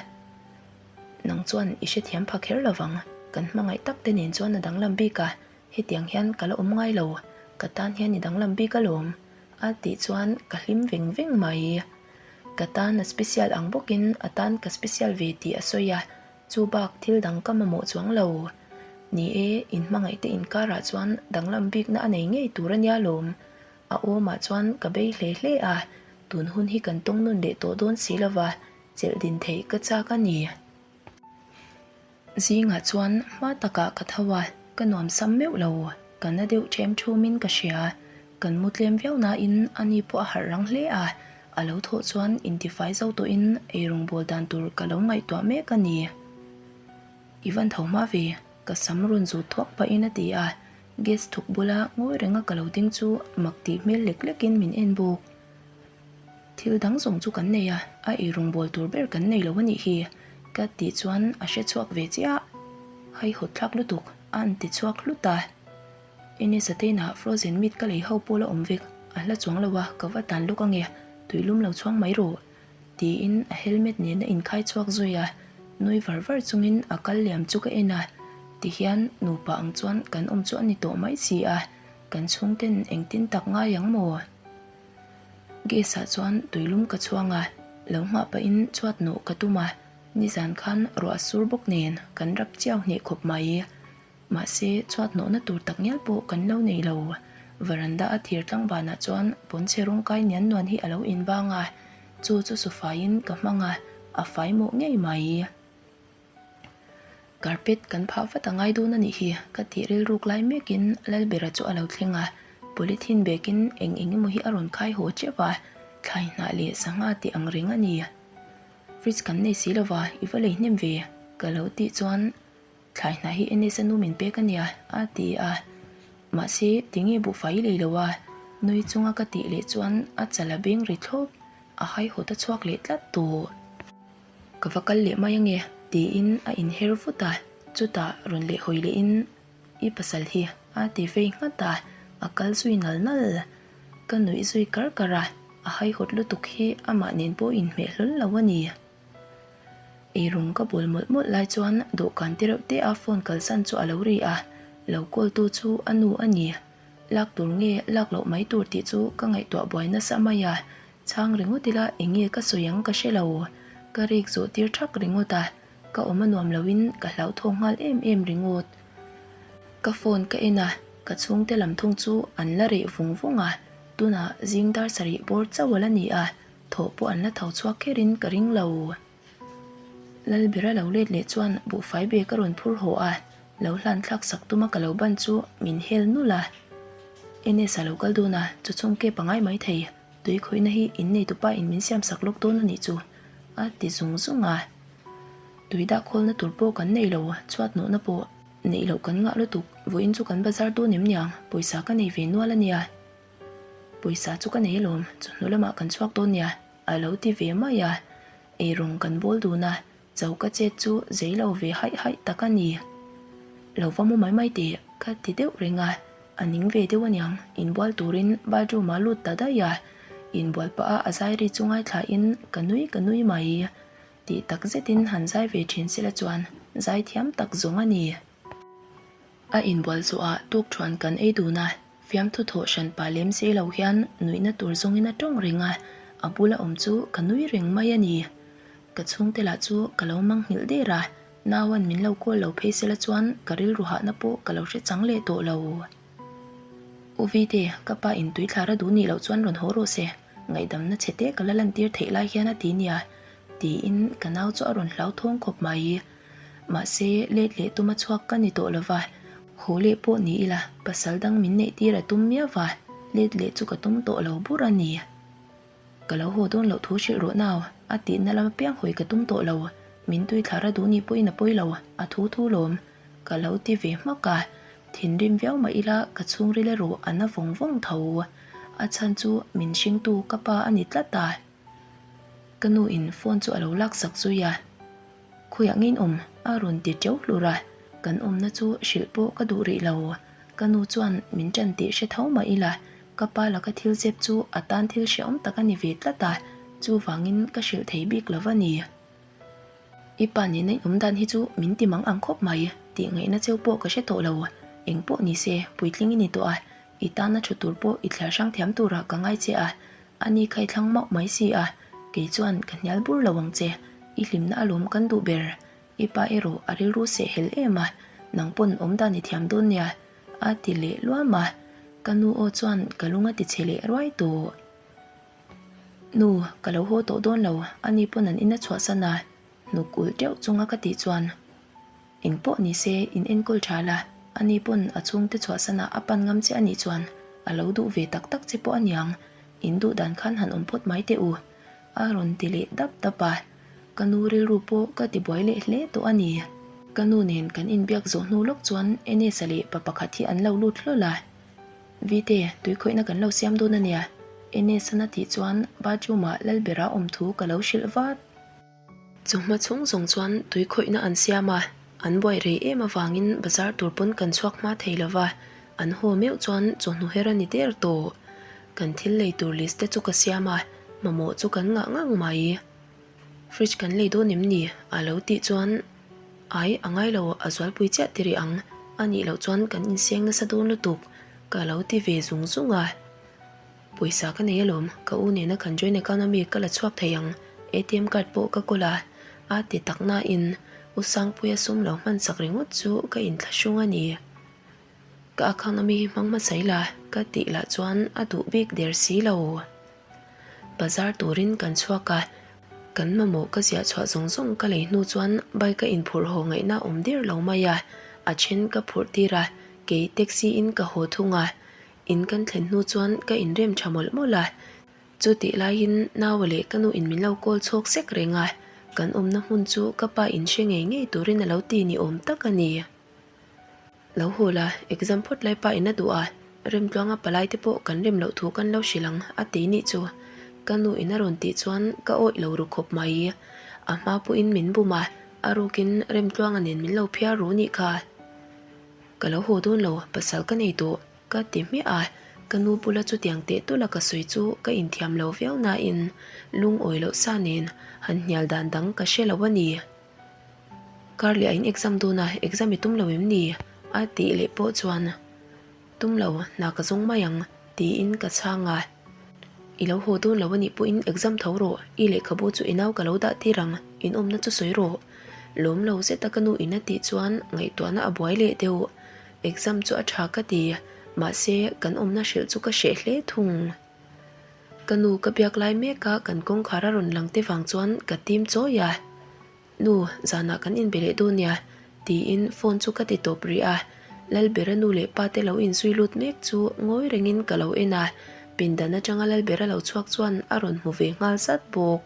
Nang chuan i hrethiam pha kher lo vang, kan hmangaih tak te nen chuan a danglam bik a, hetiang hian ka la awm ngai lo, ka tan hian i danglam bik alawm a tih chuan ka hlim veng veng mai. Ka tan a special ang bawkin a tan ka special ve tih a sawi a, Chu bak thil dang ka mamawh chuang lo. Ni e, in hmangaihte inkarah chuan danglam bikna a nei ngei tur a nia lawm. A awmah chuan ka bei hle hle a, tun hun hi kan tawng nawn leh tawh dawn si lova, chelh din theih ka chak a ni. Zingah chuan hma takah ka tho a, ka nuam sam meuh lo. Ka na deuh ṭhem ṭhumin ka hria. Kan mu tlem viau nain a ni pawh a harh rang hle a, a lo thawh chuan intifai zo tawhin eirawng bawl dan tur ka lo ngaihtuah mek a ni. I van tho hma ve, ka sam rawn zut thuak pahin a ti a, gas thuk bula ngawi renga ka lo ding chu mak tih hmel lek lekin min en bawk. Thil dang zawng chu kan nei a, a eirawng bawl tur ber kan nei lo a nih hi, ka tih chuan a hre chhuak ve chiah. Haihawt thlak lutuk, a an ti chhuak hlut a. Ines-a te inah frozen meat ka lei ho pawh la awm vek, a hla chuang lo a, ka va tan lawk ange, tuilum lo chhuang mai rawh, tiin a helmet nen a inkhai chhuak zui a, nui var var chungin a kal liam chu ka en a, tihian nupa ang chuan kan awm chu a ni tawh mai si a, kan chhungten engtin tak ngai ang maw? Gas ah chuan tuilum ka chhuang a, lo nghah pahin chhuat nawh ka tum a, nizan khan ruah sur bawk nen kan rap chiau hneh khawp mai. Mahse, chhuat nawhna tur tak ngial pawh kan lo nei lo. Veranda a thir tlangvanah chuan pawnchhe rawngkai nian nuan hi a lo inbang a, chu chu sufaiin ka hmang a, a fai mawh ngei mai. Carpet kan phah vat a ngai dawn a nih hi, ka tih rilruk lai mekin Lalbera chu a lo thleng a, polythene bag-in eng eng emaw hi a rawn khai haw teuh a, thlai hnah leh sangha tih ang reng a ni. Fridge kan nei si lova, i va lei hnem ve, ka lo tih chuan thlai hnah hi NS a nu min pek a nia, a ti a. Mahse, tinge buhfai i lei lo a? Nui chunga ka tih leh chuan a chal a beng ri thlawp, a haihawt a chhuak leh tlat tawh. Ka va kal leh mai ange tiin a inher vut a, chutah rawn leh hawi lehin i pasal hi a ti vei nghat a, a kal zui nal nal. Ka nuih zui kar kar a, a haihawt lutuk hi amah nen pawh inhmeh hlawl lo a ni. Eirawng ka bawl mawlh mawlh lai chuan dawhkan te reuh te a phone kalsan chu a lo ri a, lo call tu chu a nu a ni. Lak tur nge lak loh mai tur tih chu ka ngaihtuah buai nasa mai a, Chhang ringawt ila eng nge ka sawi ang ka hre lo. Ka rik zawh tir thak ringawt a, ka awm a nuam loin ka hlauthawng nghal em em ringawt. Ka phone ka en a, ka chhungte lam thung chu an la reh vung vung a, tunah zing dar sarih bawr chauh a la ni a, thawh pawh an la tho chhuak kherin ka ring lo. Lalbera lo let leh chuan buhfai bag a rawn phur haw a, lo hlan thlak sak tuma ka lo ban chu min hel nulh a. NS a lo kal dawn a, chu chhung ke pangai mai thei. Tui khawihna hi in neitupa in min siam sak lawk dawn a nih chu, a ti zung zung a. Tui dah khawlna tur pawh kan nei lo, chhuat nawhna pawh neih loh kan ngah lutuk, vawiin chu kan bazar dawn em niang, pawisa ka nei ve nual a nia. Pawisa chu ka nei alawm, chawhnu lamah kan chhuak dawn nia, a lo ti ve mai a. Eirawng kan bawl dun a, Choka chet chu zei lo ve haih haih tak a ni. Lo va mu mai mai teh ka ti deuh reng a, a ning ve deuh aniang, inbual turin bathroom ah lut ta daih a, inbual pah a a zai ri chu ngaithlain ka nui ka nui mai. Tih tak zetin han zai ve thin sela chuan zai thiam tak zawng a ni. A inbual zawhah tukthuan kan ei dun a, fiamthu thawh hran pah lem si lo hian nuihna tur zawngin a tawng reng a, a bula awm chu ka nui reng mai a ni. Ka chhungte lah chu ka lo mangnghilh der a, nauan min lo call lo phei sela chuan ka rilru hahna pawh ka lo hre chang leh tawh lo. U Vite, ka pa in tuithlar a duh nih loh chuan rawn haw rawh se, ngaihdamna chhe te ka la lantir theih lai hian a ti nia, tiin ka nau chu a rawn hlauthawng khawp mai. Mahse, let leh tuma chhuak ka ni tawh lova, haw leh pawh ni ila pasal dang min neih tir a tum miau va, let leh chu ka tum tawh lo bur a ni. Ka lo haw dawn loh thu hrilh rawh nau, a tihna lam apiang hawi ka tum tawh lo, min tui thlar a duh ni pawhin a pawi lo, a thu thu lawm, ka lo ti ve hmak a, thinrim viau mah ila ka chhungril erawh a na vawng vawng tho. A chhan chu min hringtu ka pa a ni tlat a. Ka nu in phone chu a lo laksak zui a. Khawiah nge in awm? a rawn ti teuh hlur a, kan awmna chu hrilh pawh ka duh rih lo. Ka nu chuan min ṭan tih hre tho mah ila, ka pa laka thil zep chu a tan thil hrehawm tak a ni ve tlat a, chuvangin ka hrilh thei bik lo va ni. I pa nena in awm dan hi chu min ti mang ang khawp mai, tih ngaihna cheu pawh ka hre tawh lo. Eng pawh ni se, puitling i ni tawh a, i tana ṭhu tur pawh i thliar hrang thiam turah ka ngai che a, A ni kha i thlang mauh mai si a, kei chuan ka hnial bur lo ang che, i hlimna alawm kan duh ber, i pa erawh a rilru seh hel em a, nang pawn awm dan i thiam dawn nia, a ti leh luam a, ka nu aw chuan ka lung a ti chhe leh ruai tawh. Nu, ka lo haw tawh dawn lo, a ni pawn an in a chhuahsan a, hnuk ulh teuh chunga ka tih chuan. Eng pawh ni se in enkawl tha la, ani pawn a chhungte chhuahsanah a pan ngam che anih chuan a lo duh ve tak tak che pawh aniang, in duh dan khan han awm phawt mai teh u, a rawn ti leh dap dap a. Ka nu rilru pawh ka ti buai leh hle tawh a ni. Ka nu nen kan inbiak zawh hnu lawk chuan Enes-a leh pa pakhat hi an lo lut hlawl a. Vite, tui khawihna kan lo siam dawn ania, Enes-an a tih chuan bathroom-ah Lalbera awm thu ka lo hrilh vat. Chawhma chhung zawng chuan tui khawihna an siam a, an buai rei em avangin bazar tur pawn kan chhuak hma thei lo va, an haw meuh chuan chawhnu her a ni der tawh. Kan thil lei tur list te chu ka siam a, mamawh chu kan ngah ngang mai. Fridge kan lei dawn em ni? A lo tih chuan Ai, a ngai lo, a zualpui chiah ti rih ang, a nih loh chuan kan inseng nasa dawn lutuk, ka lo ti ve zung zung a. Pawisa ka nei alawm, ka u nena kan joint account ami ka la chhuak thei ang, ATM card pawh ka kawl a, a ti tak nain U Sangpuia sum lo hman sak ringawt chu ka inthlahrung a ni. Ka account ami hi hmang hmasa ila ka tih lah chuan a duh bik der si lo. Bazar turin kan chhuak a, kan mamawh ka ziah chhuah zawng zawng ka lei hnu chuan bike a inphurh haw ngaihna awm der lo mai a, a then ka phurh tir a, kei taxi in ka haw thung a, in kan thlen hnu chuan ka inrem tha mawlh mawlh a, chutih laiin naua leh ka nu in min lo call chhawk sek reng a, kan awmna hmun chu ka pa in hre ngei ngei turin a lo ti ni awm tak a ni. Lo haw la, exam phawt lai pa in a duh a, Remtluanga palai te pawh kan rem loh thu kan lo hrilh ang a ti nih chu. Ka nu in a rawn tih chuan ka awih lo ru khawp mai. A hma pawhin min bum a, a rukin Remtluanga nen min lo phiar ru nih kha. Ka lo haw dawn lo, pasal ka nei tawh, ka ti hmiah a, ka nu bula chutiang teh tawlh a ka sawi chu ka inthiam lo viau nain lungawi loh sa nen han hnial dan dang ka hre lo a ni. Karleh a in exam dawn a, exam i tum lo em ni? A tih leh pawh chuan, Tum lo, hna ka zawng mai ang, tiin ka chhang a. I lo haw dawn lo a nih pawhin exam tho rawh, i lehkhabu chu i nau ka lo dah tir ang, in awmna chu sawi rawh. Lawm lo zeta ka nu in a tih chuan ngaihtuahna a buai leh deuh. Exam chu a tha ka ti, mahse kan awmna hrilh chu ka hreh hle thung. Ka nu ka biak lai mek a kan kawngkhar a rawn lang te vang chuan ka tim chawi a, Nu, zanah kan inbe leh dawn nia, tiin phone chu ka ti tawp rih a, Lalbera nu leh pa te lo inzui lut mek chu ngawi rengin ka lo en a, pindan atanga Lalbera lo chhuak chuan a rawn hmu ve nghal zat bawk.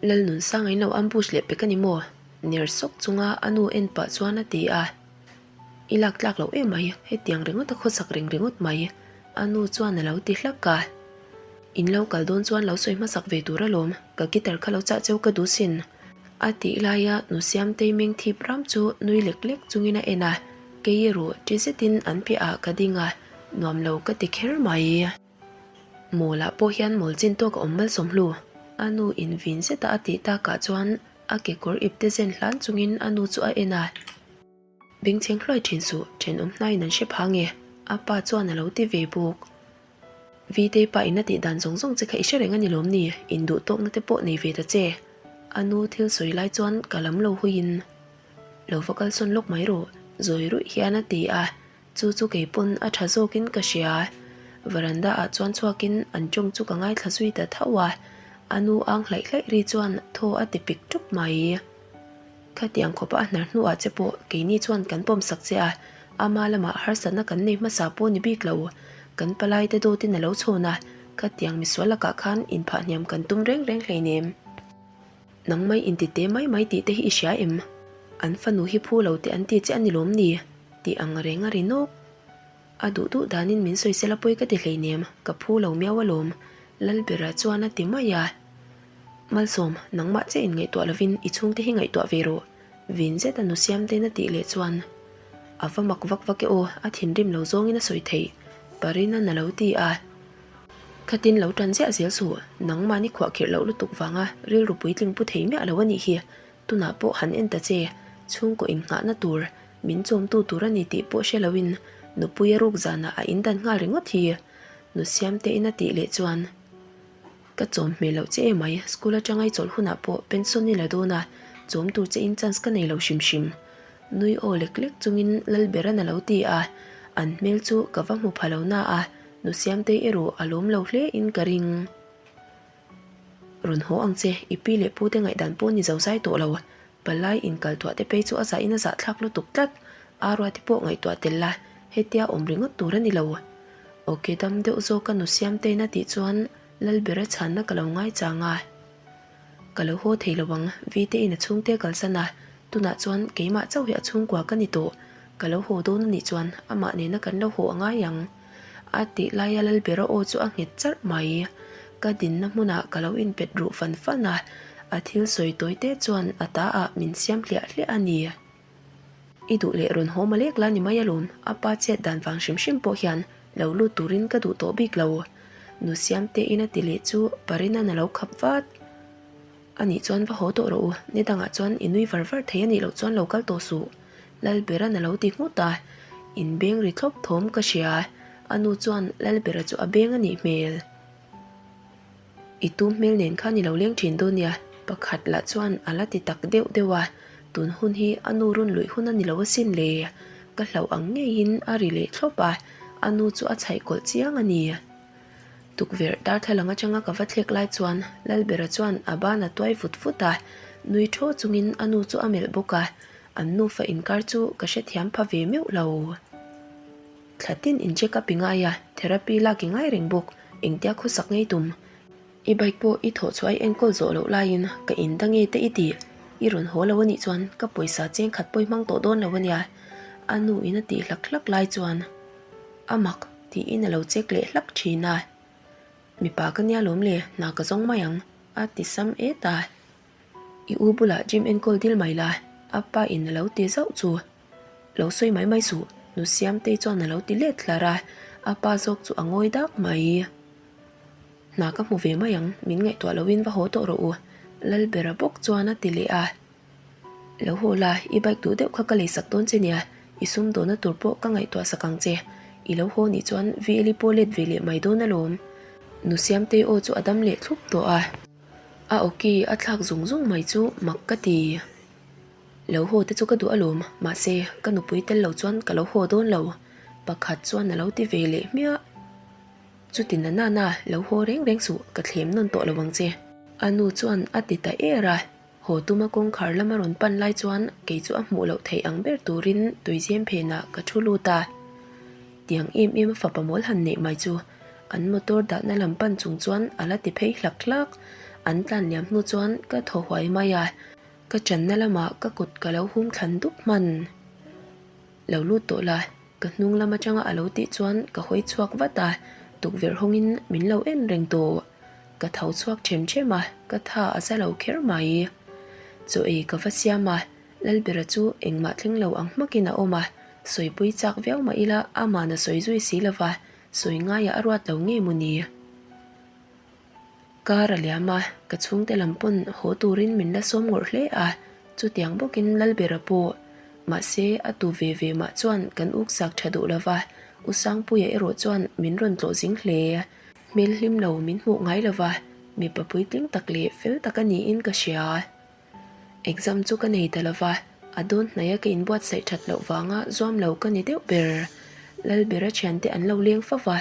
Lalnunsanga in lo ambush leh pek a ni maw? Ner sawk chunga a nu en pah chuan a ti a. I lak tlak loh em mai, hetiang ringawt a khawsak reng ringawt mai, a nu chuan a lo ti hlak a. In lo kal dawn chuan lo sawi hmasak ve tur alawm, ka guitar kha lo chah cheu ka duh sin, a tih laia nu Siamtei meng thip ram chu nui lek lek chungin a en a, kei erawh ṭi zetin an piahah ka ding a, nuam lo ka ti kher mai. Mawlah pawh hian mawl chin tawk a awm malsawm hlu, a nu in vin zeta a tih takah chuan a kekawr ipte zen hlan chungin a nu chu a en a. Bengchheng hluai thin suh, thenawm hnaiin an hre pha nge? A pa chuan a lo ti ve bawk. Vitei pa in a tih dan zawng zawng che kha i hre reng a ni lawm ni? Induh tawkna te pawh nei ve ta che. A nu thil sawi lai chuan ka lam lo huiin, Lo va kalsawn lawk mai rawh, zawi ruih hian a ti a. Chu chu kei pawn a tha zawkin ka hria. Veranda ah chuan chhuakin an tawng chu ka ngaithla zui ta tho a, a nu ang hlaih hlaih ri chuan thaw a ti pik tup mai. Khatiang khawpa a hnar hnuah che pawh keini chuan kan pawm sak che a, ama lamah harsatna kan nei hmasa pawh ni bik lo. Kan palai te dawtin a lo chhawn a, khatiang misual lakah khan inphah hniam kan tum reng reng hleinem. Nang mai inti te mai mai tih te hi i hria em? An fanu hi phu lo teh an ti che a ni lawm ni? Tih ang reng a ri nawk. A duh duh danin min sawisel a pawi ka ti hleinem, ka phu lo miau alawm, Lalbera chuan a ti mai a. Malsawm, nangmah che in ngaihtuah lovin i chhungte hi ngaihtuah ve rawh, vin zeta nu Siamtein a tih leh chuan, A va mak vak vak e aw, a thinrim lo zawngin a sawi theih, Parina'n a lo ti a. Khatin lo tan ziah zel suh, nangmahni khuahkhirh loh lutuk vanga rilru puitling pu thei miah lo a nih hi. Tunah pawh han en ta che, chhungkaw innghahna tur, min chawmtu tur a ni tih pawh hre loin nupui a ruk zanah a indan nghal ringawt hi, nu Siamtein a tih leh chuan, Ka chawm hmel loh che emai, school atanga i chawlh hunah pawh pension i la dawn a, chawm tur che in chance ka nei lo hrim hrim. Nui aw lek lek chungin Lalberan a lo ti a, an hmel chu ka va hmu pha lo na a, Nu Siamtei erawh a lawm lo hle in ka ring. Rawn haw ang che, i pi leh pu te ngaihdan pawh ni zo zai tawh lo. Palai inkal tuah te phei chu a zah in a zah thlak lutuk tlat. Arua te pawh ngaihtuah tel la, hetia awm ringawt tur a ni lo. Ok dam deuh zawk a Nu Siamtei'n a tih chuan Lalbera chhanna ka lo ngaichang a. Ka lo haw thei lo ang, Vitein a chhungte a kalsan a, tunah chuan keimah chauh hi a chhungkua ka ni tawh. Ka lo haw dawn a nih chuan amah nena kan lo haw a ngai ang. A tih laia Lalbera aw chu a nghet charh mai. Ka dinna hmunah ka lo inpet ruh fan fan a, a thil sawi tawi te chuan a ta ah min siam hliah hliah a ni. I duh leh rawn haw malek la ni mai alawm, a pa chet dan vang hrim hrim pawh hian lo lut turin ka duh tawh bik lo. Nu Siamtein a ti leh chu Parina'n a lo khap vat. A nih chuan va haw tawh rawh u, ni dangah chuan i nui var var thei a nih loh chuan lo kal tawh suh, Lalbera'n a lo ti nghut a, inbeng ri thlawp thawm ka hria. A nu chuan Lalbera chu a beng a nih hmel. I tum hmel nen khan i lo leng thin dawn nia, pakhat lah chuan a la ti tak deuh deuh a, tun hun hi a nu rawn luih hun a ni lo asin le, ka hlauh ang ngeiin a ri leh thlawp a, a nu chu a chhaih kawlh chiang a ni. Tukverh darthlalang atanga ka va thlek lai chuan Lalbera chuan a ban a tuai vut vut a, nui thaw chungin a nu chu a melh bawk a, an nufa inkar chu ka hrethiam pha ve meuh lo. Thla tin in check up i ngai a, therapy lak i ngai reng bawk, engtia khawsak ngei tum? I bike pawh i thawh chhuah i enkawl zawh loh laiin ka in da nge te i tih? I rawn haw lo anih chuan ka pawisa cheng khat pawh i hmang tawh dawn lo ania, a nu in a tih hlak hlak lai chuan a mak tiin a lo check leh hlak thin a. Mipa ka nia lawm le, hna ka zawng mai ang, a ti sam et a. I u bulah gym enkawl dil mai la, a pa in a lo ti zauh chu. Lo sawi mai mai suh, nu Siamtei chuan a lo ti let hlar a, a pa zawk chu a ngawi dak mai. Hna ka hmu ve mai ang, min ngaihtuah loin va haw tawh rawh u, Lalbera bawk chuan a ti leh a. Lo haw la, i bike duh deuh kha ka leisak dawn che nia, i sumdawhna tur pawh ka ngaihtuah sak ang che. I lo haw nih chuan VL i pawh let ve leh mai dawn alawm. Nu Siamtei aw chu a dam leh thlup tawh a. A awki a thlak zung zung mai chu mak ka ti. Lo haw te chu ka duh alawm, mahse ka nupui tel lo chuan ka lo haw dawn lo, pakhat chuan a lo ti ve leh hmiah. Chuti na na na, lo haw reng reng suh, ka thlem nawn tawh lo ang che. A nu chuan a ti ta er a, haw tuma kawngkhar lama rawn pan lai chuan kei chu a hmuh loh theih ang ber turin tuizem phenah ka thu lut a. Tiang em em a fapa mawl han neih mai chu an motor dahna lam pan chung chuan a la ti phei hlak hlak. An tlan liam hnu chuan ka thaw huai mai a. Ka channa lamah ka kut ka lo hum thlan dup hman. Lo lut tawh la, ka hnung lam atanga a lo tih chuan ka hawi chhuak vat a, tukverh hawngin min lo en reng tawh. Ka tho chhuak them them a, ka tha a za lo kher mai. Chaw ei ka va siam a, Lalbera chu engmah thleng lo ang hmakin a awm a, sawipui chak viau mah ila aman a sawi zui si lova, sawi ngaiah a ruat lo nge maw ni? Kar a liam a, ka chhungte lam pawn haw turin min la sawm ngawrh hle a, chutiang bawkin Lalbera pawh. Mahse, a tu ve ve mah chuan kan uksak tha duh lova, U Sangpuia erawh chuan min rawn tlawh zing hle. Hmel hlim lo min hmuh ngai lova, mipa puitling tak leh fel tak a niin ka hria. Exam chu ka nei ta lova, a dawn hnaia ka inbuatsaih that loh vanga zuam lo ka ni deuh ber. Lalbera thiante an lo leng fo va,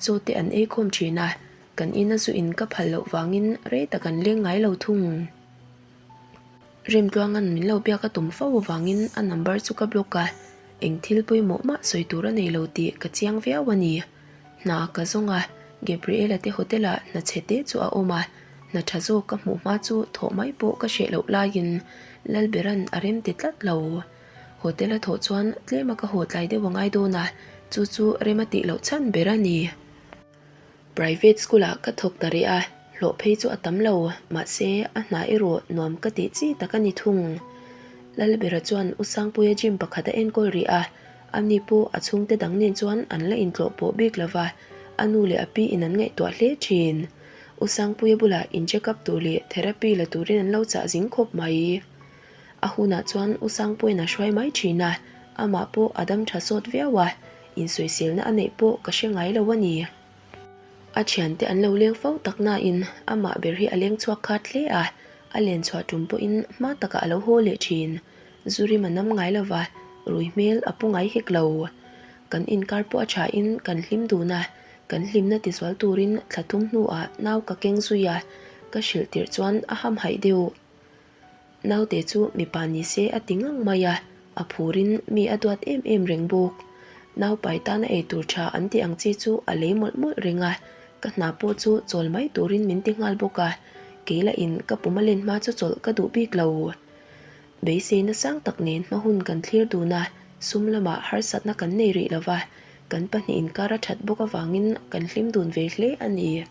chaw te an ei khawm thin a, kan ina zu in ka phal loh vangin rei tak an leng ngai lo thung. Remtluanga'n min lo biak a tum fo avangin a number chu ka block a, eng thil pawimawh mah sawi tur a nei lo tih ka chiang viau a ni. Hna ka zawng a, Gabriela te hotel ah hna chhe te chu a awm a, hna tha zawk ka hmuh hma chu thawh mai pawh ka hreh loh laiin Lalberan a rem ti tlat lo. Hotel a thawh chuan tlem a ka haw tlai deuh a ngai dawn a, chu chu rem a tih loh chhan ber a ni. Private school ah ka thawk ta rih a, hlawh phei chu a tam lo, mahse a hna erawh nuam ka tih chi tak a ni thung. Lalbera chuan U Sangpuia gym pakhat a enkawl rih a, ani pawh a chhungte dang nen chuan an la intlawh pawh bik lo va, a nu leh a pi in an ngaihtuah hle thin. U Sangpuia bulah in check up tur leh therapy la turin an lo chah zing khawp mai. A hunah chuan U Sangpuia'n a hruai mai thin a, amah pawh a dam tha sawt viau a, insawiselna a neih pawh ka hre ngai lo a ni. A thiante an lo leng fo tak nain amah ber hi a leng chhuak khat hle a, a len chhuah tum pawhin hma takah a lo haw leh thin. Zu rim a nam ngai lo va, rui hmel a pu ngai hek lo. Kan inkar pawh a thain kan hlim dun a, kan hlimna tizual turin thla thum hnuah nau ka keng zui a, ka hrilh tirh chuan a hamhaih deuh. Naute chu mipa ni se a ti ngang mai a, a phurin mi a duat em em reng bawk. Naupai tana ei tur tha an tih ang chi chu a lei mawlh mawlh reng a, ka hna pawh chu chawl mai turin min ti nghal bawk a, kei lah in ka pum a len hma chu chawlh ka duh bik lo. Beiseina sang tak nen hma hun kan thlir dun a, sum lamah harsatna kan nei rih lo va, kan pahnih inkar a that bawk avangin kan hlim dun ve hle a ni.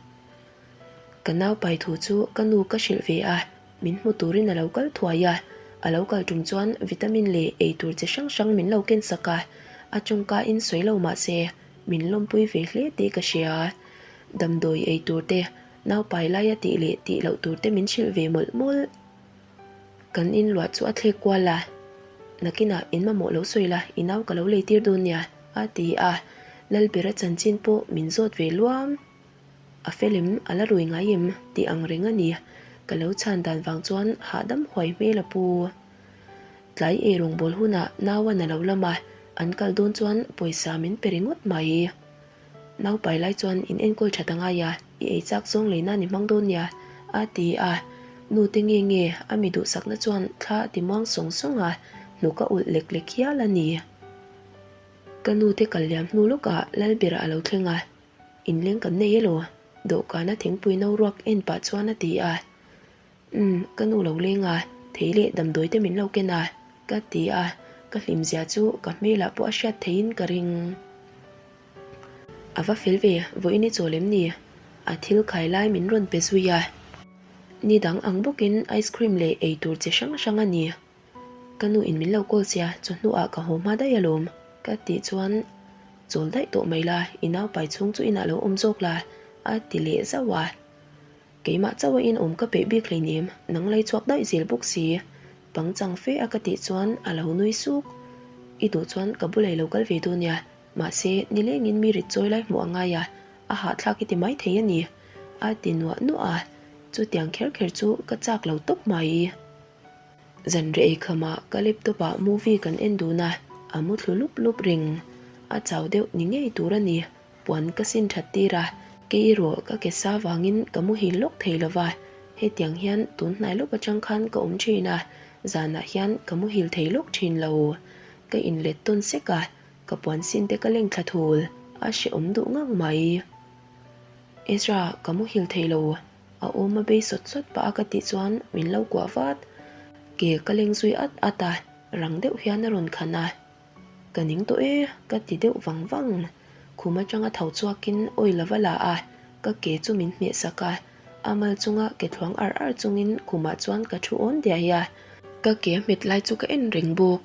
Ka naupai thu chu ka nu ka hrilh ve a, min hmu turin a lo kal thuai a, a lo kal tum chuan vitamin leh ei tur chi hrang hrang min lo ken sak a, a tawngka in sawi lo mah se min lawmpui ve hle tih ka hria. Damdawi ei tur te, naupai laia tih leh tih loh tur te min hrilh ve mawlh mawlh. Kan in luah chu a thlek kual a, nakinah in mamawh lo sawi la, i nau ka lo lei tir dawn nia, a ti a. Lalbera chanchin pawh min zawt ve luam. A fel em, a la rui ngai em tih ang reng a ni. Ka lo chhan dan vang chuan hahdam huai hmel a pu. Tlai ei rawngbâwl hunah nauan a lo lam a, an kal dawn chuan pawisa min pe ringawt mai. Naupai lai chuan in enkawl that a ngai a, i ei chak zawng lei nan i hmang dawn nia, a ti a. Nu te nge nge a mi duhsakna chuan thla a ti muang sawng sawng a, hnuk a ulh lek lek hial a ni. Ka nu te kal liam hnu lawkah Lalbera a lo thleng a, Inleng kan nei elaw? Dawhkana thingpui no ruak en pah chuan a ti a. Umm, ka nu lo leng a, thei leh damdawi te min lo ken a, ka ti a, ka hlim zia chu ka hmelah pawh a hriat theiin ka ring. A va fel ve, vawiin i chawl em ni? A thil khai lai min rawn pe zui a. Ni dang ang bawkin ice cream leh ei tur chi hrang hrang a ni. Ka nu in min lo call sia, chawhnuah ka haw hma daih alawm, ka tih chuan chawl daih tawh mai la, i naupai chhung chu inah lo awm zawk la, a ti leh zauh a. Keimah chauh a in awm ka peih bik hleinem, nang lei chhuak daih zel bawk si. Pangchang fe a ka tih chuan a lo nui suk. I duh chuan ka bulei lo kal ve dawn nia, mahse nilengin mi rit chawi lai hmuh a ngai a, a hahthlak i ti mai thei a ni, a ti nuah nuah a, chutiang kher kher chu ka chak lo tawp mai. Zanriah ei khamah ka laptop ah movie kan en dun a, a mu thlu lup lup reng. A chau deuh ni ngei tur a ni. Puan ka sin that tir a, kei erawh ka ke sa vangin ka muhil lawk thei lo va, hetiang hian tun hnai lawk atang khan ka awm thin a, zanah hian ka muhil thei lawk thin lo. Ka inlet tawn sek a, ka puan sin te ka leng thla thul, a hrehawm duh ngang mai. Ezra, ka muhil thei lo, a awm a bei sawt sawt pah a ka tih chuan min lo kuah vat. Ke ka leng zui at at a, rang deuh hian a rawn khan a. Ka ning tawh e, ka ti deuh vang vang. Khum atanga tho chhuakin oil a va la a, ka ke chu min hmeh sak a. A mal chunga ke thluang ar ar chungin khumah chuan ka thu awn diai a. Ka ke a hmet lai chu ka en reng bawk.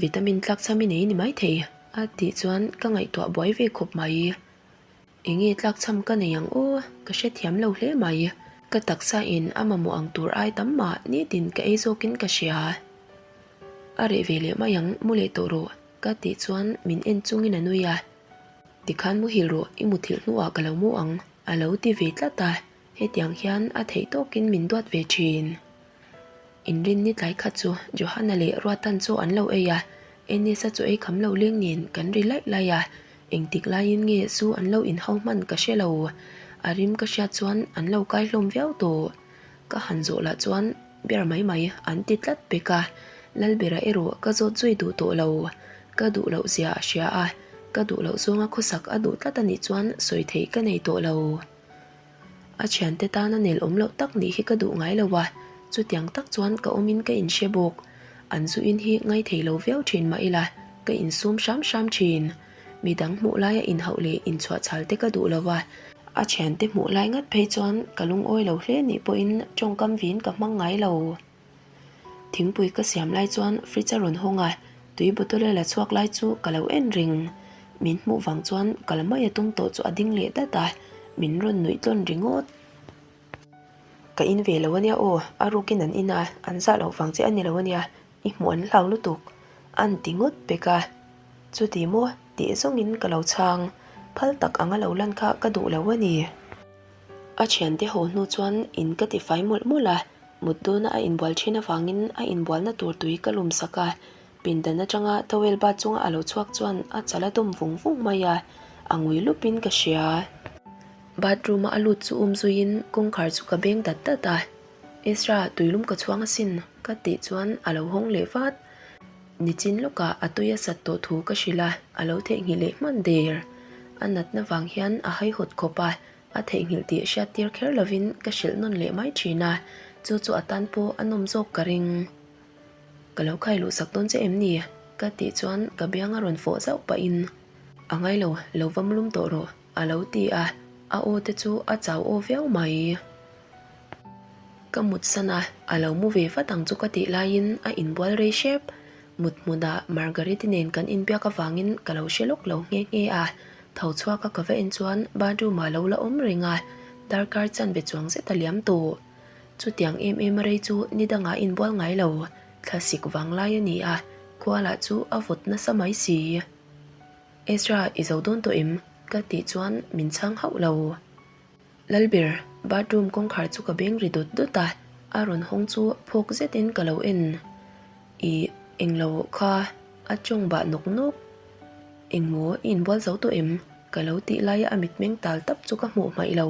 Vitamin tlakchham i nei ni maithei, a tih chuan ka ngaihtuah buai ve khawp mai. Enge tlakchham ka nei ang aw, ka hrethiam lo hle mai. Ka taksa in a mamawh ang tur ai tam mah nitin ka ei zawkin ka hria. A reh ve leh mai ang, mu leh tawh rawh, ka tih chuan min en chungin a nui a. Tikhan muhil rawh, i muthilh hnuah ka lo mu ang, a lo ti ve tlat a, hetiang hian a theih tawkin min duat ve thin. Inrinni tlai khat chu Johanna leh Ruatan chu an lo ei a, Enisa chu ei kham lo leng nen kan ri laih laih a, engtik laiin nge zu an lo inhau hman ka hre lo. A rim ka hriat chuan an lo kai hlawm viau tawh. Ka han zawh lah chuan ber mai mai an ti tlat pek a, Lalbera erawh ka zawt zui duh tawh lo. Ka duh loh zia a hria a, ka duh loh zawnga khawsak a duh tlat a nih chuan sawi theih ka nei tawh lo. A thiante tana nel awm loh tak nih hi ka duh ngai lo a, chutiang tak chuan ka awmin ka inhre bawk. An zu in hi ngaithei lo viau thin mah ila, ka insum hram hram thin. Midang hmuh laia inhauh leh inchhuahchhal te ka duh lo a, a thiante hmuh lai ngat phei chuan ka lungawi lo hle nih pawhin tawngkam vin ka hmang ngai lo. Thingpui ka siam lai chuan fridge a rawn hawng a, tui bottle a la chhuak lai chu ka lo en reng. Min hmuh vang chuan kal mai a tum tawh chu a ding leh dat a, min rawn nuih tlawn ringawt. Ka in ve lo ania aw, a rukin an in a, an zah loh vang che a ni lo ania, i hmuh an hlau lutuk, an ti ngawt pek a. Chuti maw tih zawngin ka lo chhang, phal tak anga lo lan kha ka duh lo a ni. A thiante haw hnu chuan in ka ti fai mawlh mawlh a, mut dawna a inbual thin avangin a inbualna tur tui ka lum sak a, pindan atanga towel bat chunga a lo chhuak chuan a chal a dawm vung vung mai a, a ngui lupin ka hria. Bathroom-a a lut chu um zuiin kawngkhar chu ka beng dat dat a, Ezra tuilum ka chhuang asin ka tih chuan a lo hawng leh vat. Nichin lawkah a tui a sat tawh thu ka hrilh a, a lo theihnghilh leh hman der. A natna vang hian a haihawt khawp a, a theihnghilh tih hriat tir kher lovin ka hrilh nawn leh mai thin a, chu chu a tan pawh a nawm zawk ka ring. Ka lo khai luh sak dawn che em ni? Ka tih chuan ka biang a rawn fawh zauh pahin, A ngai lo, lo va mulum tawh rawh, a lo ti a, a aw te chu a chau aw viau mai. Ka mut san a, a lo mu ve vat ang chu ka tih laiin a inbual rei hrep. Mut hmunah Margariti nen kan inbiak avangin ka lo hre lawk lo nghe nghe a, tho chhuak a ka va en chuan bathroom ah lo la awm reng a, darkar chanve chuang zet a liam tawh. Chutiang em em a rei chu ni dangah inbual ngai lo, thlasik vang lai a ni a, khua lah chu a vawt nasa mai si. Ezra i zo dawn tawh em? Ka tih chuan min chhang hauh lo. Lalber, bathroom kawngkhar chu ka beng ri dawt dawt a, a rawn hawng chu phawk zetin ka lo en. Ih, englo kha a tawng bah nawk nawk. Engmaw i inbual zo tawh em? Ka lo tih laia a mitmeng tal tap chu ka hmuh hmaih lo.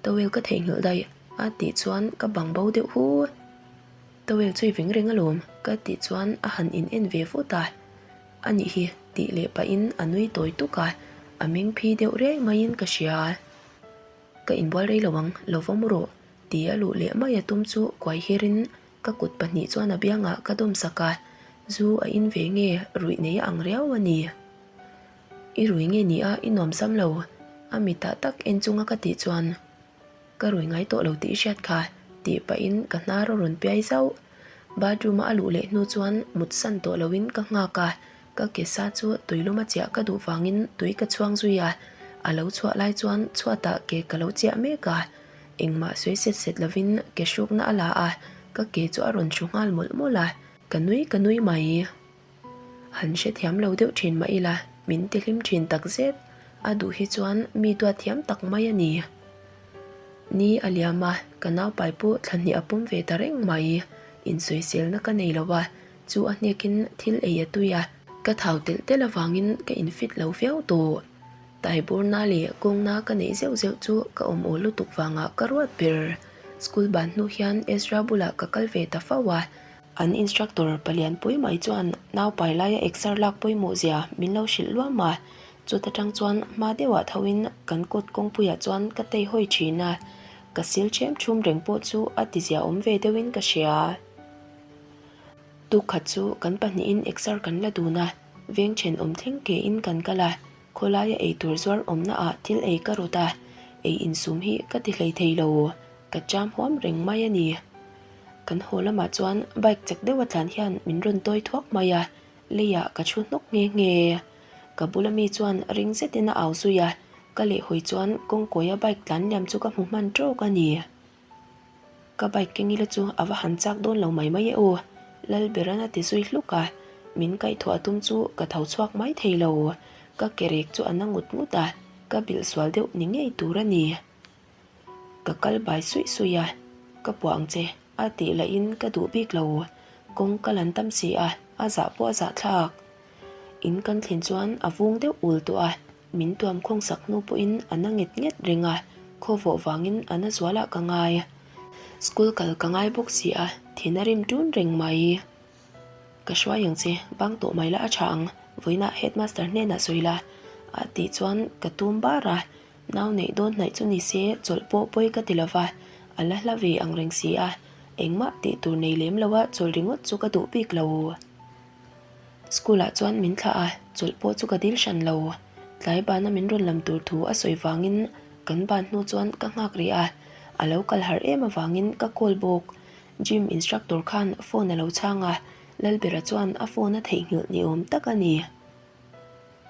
Towel ka theihnghilh daih a tih chuan ka bang bo deuh hu. Towel chu i veng reng alawm ka tih chuan a han in en ve vut a. A nih hi tih leh pahin a nui tawi tuk a, a meng phi deuh reng maiin ka hria. Ka inbual rei lo ang, lo va mu rawh ti a luh leh mai a tum chu kuai hirin ka kut pahnih chuan a biangah ka dawm sak a, zu a in ve nge ruih nei a ang riau a ni. I rui nge ni a, i nuam sam lo, a mitah tak en chunga ka tih chuan ka rui ngai tawh lo tih i hriat kha tih pahin ka hnar a rawn piai zauh. Bathroom a a luh leh hnu chuan mut san tawh loin ka nghak a, ka ke sa chu tuilum a chiah ka duh vangin tui ka chhuang zui a, a lo chhuah lai chuan chhuatah ke ka lo chiah mek a, engmah sawi set set lovin ke hrukna a la a, ka ke chu a rawn hru nghal mawlh mawlh a, ka nui ka nui mai. Han hrethiam lo deuh thin mah ila, min ti hlim thin tak zet. A duh hi chuan mi duat thiam tak mai a ni. Ni a liam a, ka naupai pawh thla hnih a pawm ve ta reng mai. Insawiselna ka nei lo a, chu a hnekin thil ei a tui a, ka thau telh telh avangin ka infit lo viau tawh. Taiburna leh kawngna ka neih zeuh zeuh chu ka awm awl lutuk vangah ka ruat ber. School ban hnu hian Ezra bulah ka kal ve ta fo a, An instructor palianpui mai chuan naupai laia exer lak pawimawh zia min lo hrilh luam a, chuta tang chuan hma deuhah thoin kan kawt kawngpuiah chuan ka tei hawi thin a, ka sil ṭhem ṭhum reng pawh chu a ti zia awm ve deuhin ka hria. Tukkhat chu kan pahnihin exer kan la dun a, veng ṭhenawm thleng kein kan kal a, khawlaia eitur zuar awmna ah thil ei ka rawt a, ei insum hi ka ti hlei thei lo, ka cham huam reng mai a ni. Kan haw lamah chuan bike chak deuh a tlan hian min rawn tawi thuak mai a, leiah ka thu hnawk nghe nghe. Ka bula mi chuan ring zetin a au zui a, ka lehhawi chuan kawngkawia bike tlan liam chu ka hmu hman tawk a ni. Ka bike keng ila chu a va han chak dawn lo mai mai e aw, Lalberan a ti zui hluk a, min kaihthawh a tum chu ka tho chhuak mai thei lo. Ka ke rek chu a na ngut ngut a, ka bilh sual deuh ni ngei tur a ni. Ka kal bai suih suih a, ka puah ang che a tih lahin ka duh bik lo, kawng ka lan tam si a, a zah pawh a zah thlak. In kan thlen chuan a vung deuh ul tawh a, min tuam khawng sak hnu pawhin a na nget nget reng a, khawvawh vangin a na zualah ka ngai. School kal ka ngai bawk si a, thin a rim ṭun reng mai. Ka hruai ang che, bang tawh mai la a tha ang, vawiinah headmaster hnenah sawi la a tih chuan ka tum bar a, Nau neih dawn hnaih chu ni se chawlh pawh pawi ka ti lova, a la hla ve ang reng si a, engmah tih tur nei lem loa chawlh ringawt chu ka duh bik lo. School ah chuan min thlah a, chawlh pawh chu ka dil hran lo. Tlai bana min rawn lam tur thu a sawi vangin kan ban hnu chuan ka nghak rih a, a lo kal harh em avangin ka call bawk. Gym instructor khan phone a lo chhang a, Lalbera chuan a phone a theihnghilh ni awm tak a ni.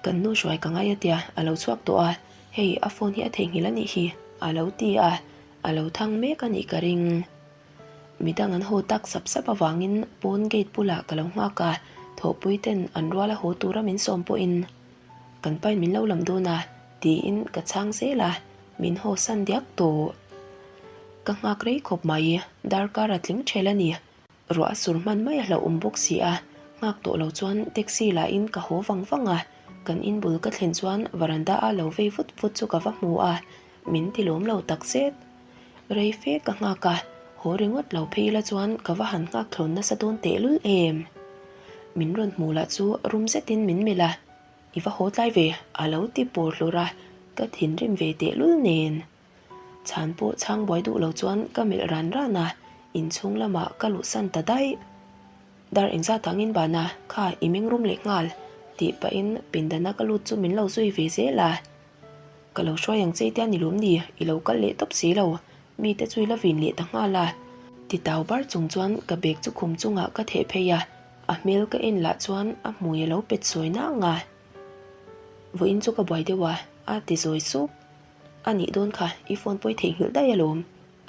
Kan nu hruai ka ngai a tia, a lo chhuak tawh a, hei a phone hi a theihnghilh a nih hi, a lo ti a, a lo thang mek a nih ka ring. Midang an haw tak sap sap avangin pawn gate bulah ka lo nghak a, thawhpui ten an rual a haw tura min sawm pawhin kan pain min lo lam dawn a tiin ka chhang zel a, min haw san diak tawh. Ka nghak rei khawp mai, darkar a tling ṭhel a ni. Ruah a sur hman mai a hlauhawm bawk si a, nghak tawh lo chuan taxi lahin ka haw vang vang a, kan in bul ka thlen chuan varanda a lo vei vut vut chu ka va hmu a, min ti lawm lo tak zet. Rei fe ka nghak a, haw ringawt lo phei ila chuan ka va han nghak thlawn nasa dawn tehlul em. Min rawn hmu lah chu rum zetin min melh a, I va haw tlai ve a lo ti pawr hlur a, ka thinrim ve tehlul nen. Chhan pawh chhang buai duh lo chuan ka melh ran ran a, inchhung lamah ka luhsan ta daih. Dar engzat angin bana kha i meng rum leh nghal tih pahin pindana ka lut chu min lo zui ve zel a. Ka lo hruai ang che tia ni lum ni, i lo kal leh tawp si lo, mite chu i la vin leh ta nghal a. Ti tau bar chung chuan ka bag chu khum chungah ka theh phei a, a hmel ka en lah chuan a hmui a lo pet sawi nang a. Vawiin chu ka buai deuh a, a ti zawi sup. A nih dawn kha i phone pawi theihnghilh daih alawm,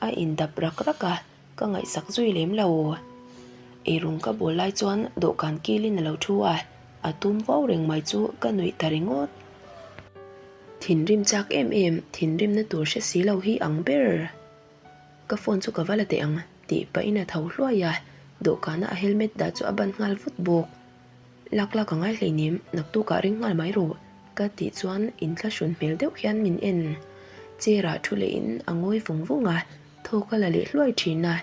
a indap rak rak a, ka ngaihsak zui lem lo. Eirawng ka bawl lai chuan dawhkan kilin a lo thu a. A tum vau reng mai chu ka nuih ta ringawt. Thinrim chak em em, thinrimna tur hre si lo hi ang ber. Ka phone chu ka va la teh ang tih pahin a tho hluai a, dawhkana a helmet dah chu a ban nghal vut bawk. Lak lak a ngai hleinem, naktukah ring nghal mai rawh ka tih chuan inthlahrun hmel deuh hian min en. Chair ah thu lehin a ngawi vung vung a, thawk a la leh hluai thin a,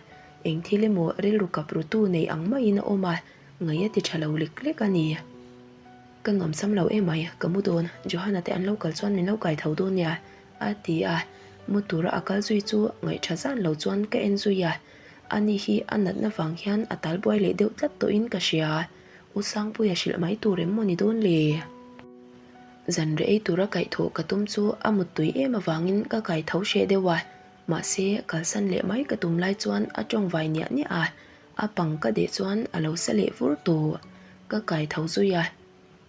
eng thil emaw rilru kap rutu nei ang maiin a awm a, ngaih a ti tha lo lek lek a ni. Ka nuamsam lo emai, ka mu dawn, Johanna te an lo kal chuan min lo kai tho dawn nia a ti a, mu tura a kal zui chu ngaihṭha zan lo chuan ka en zui a, ani hi a natna vang hian a tal buai leh deuh tlat tawhin ka hria, U Sangpuia hrilh mai tur em maw ni dawn le? Zanre ei tura kaihthawh ka tum chu a muttui em avangin ka kaitho hreh deuh a, mahse kalsan leh mai ka tum lai chuan a ṭawng vai niah niah a, a pang ka deh chuan a lo sa leh vur tawh, ka kaitho zui a.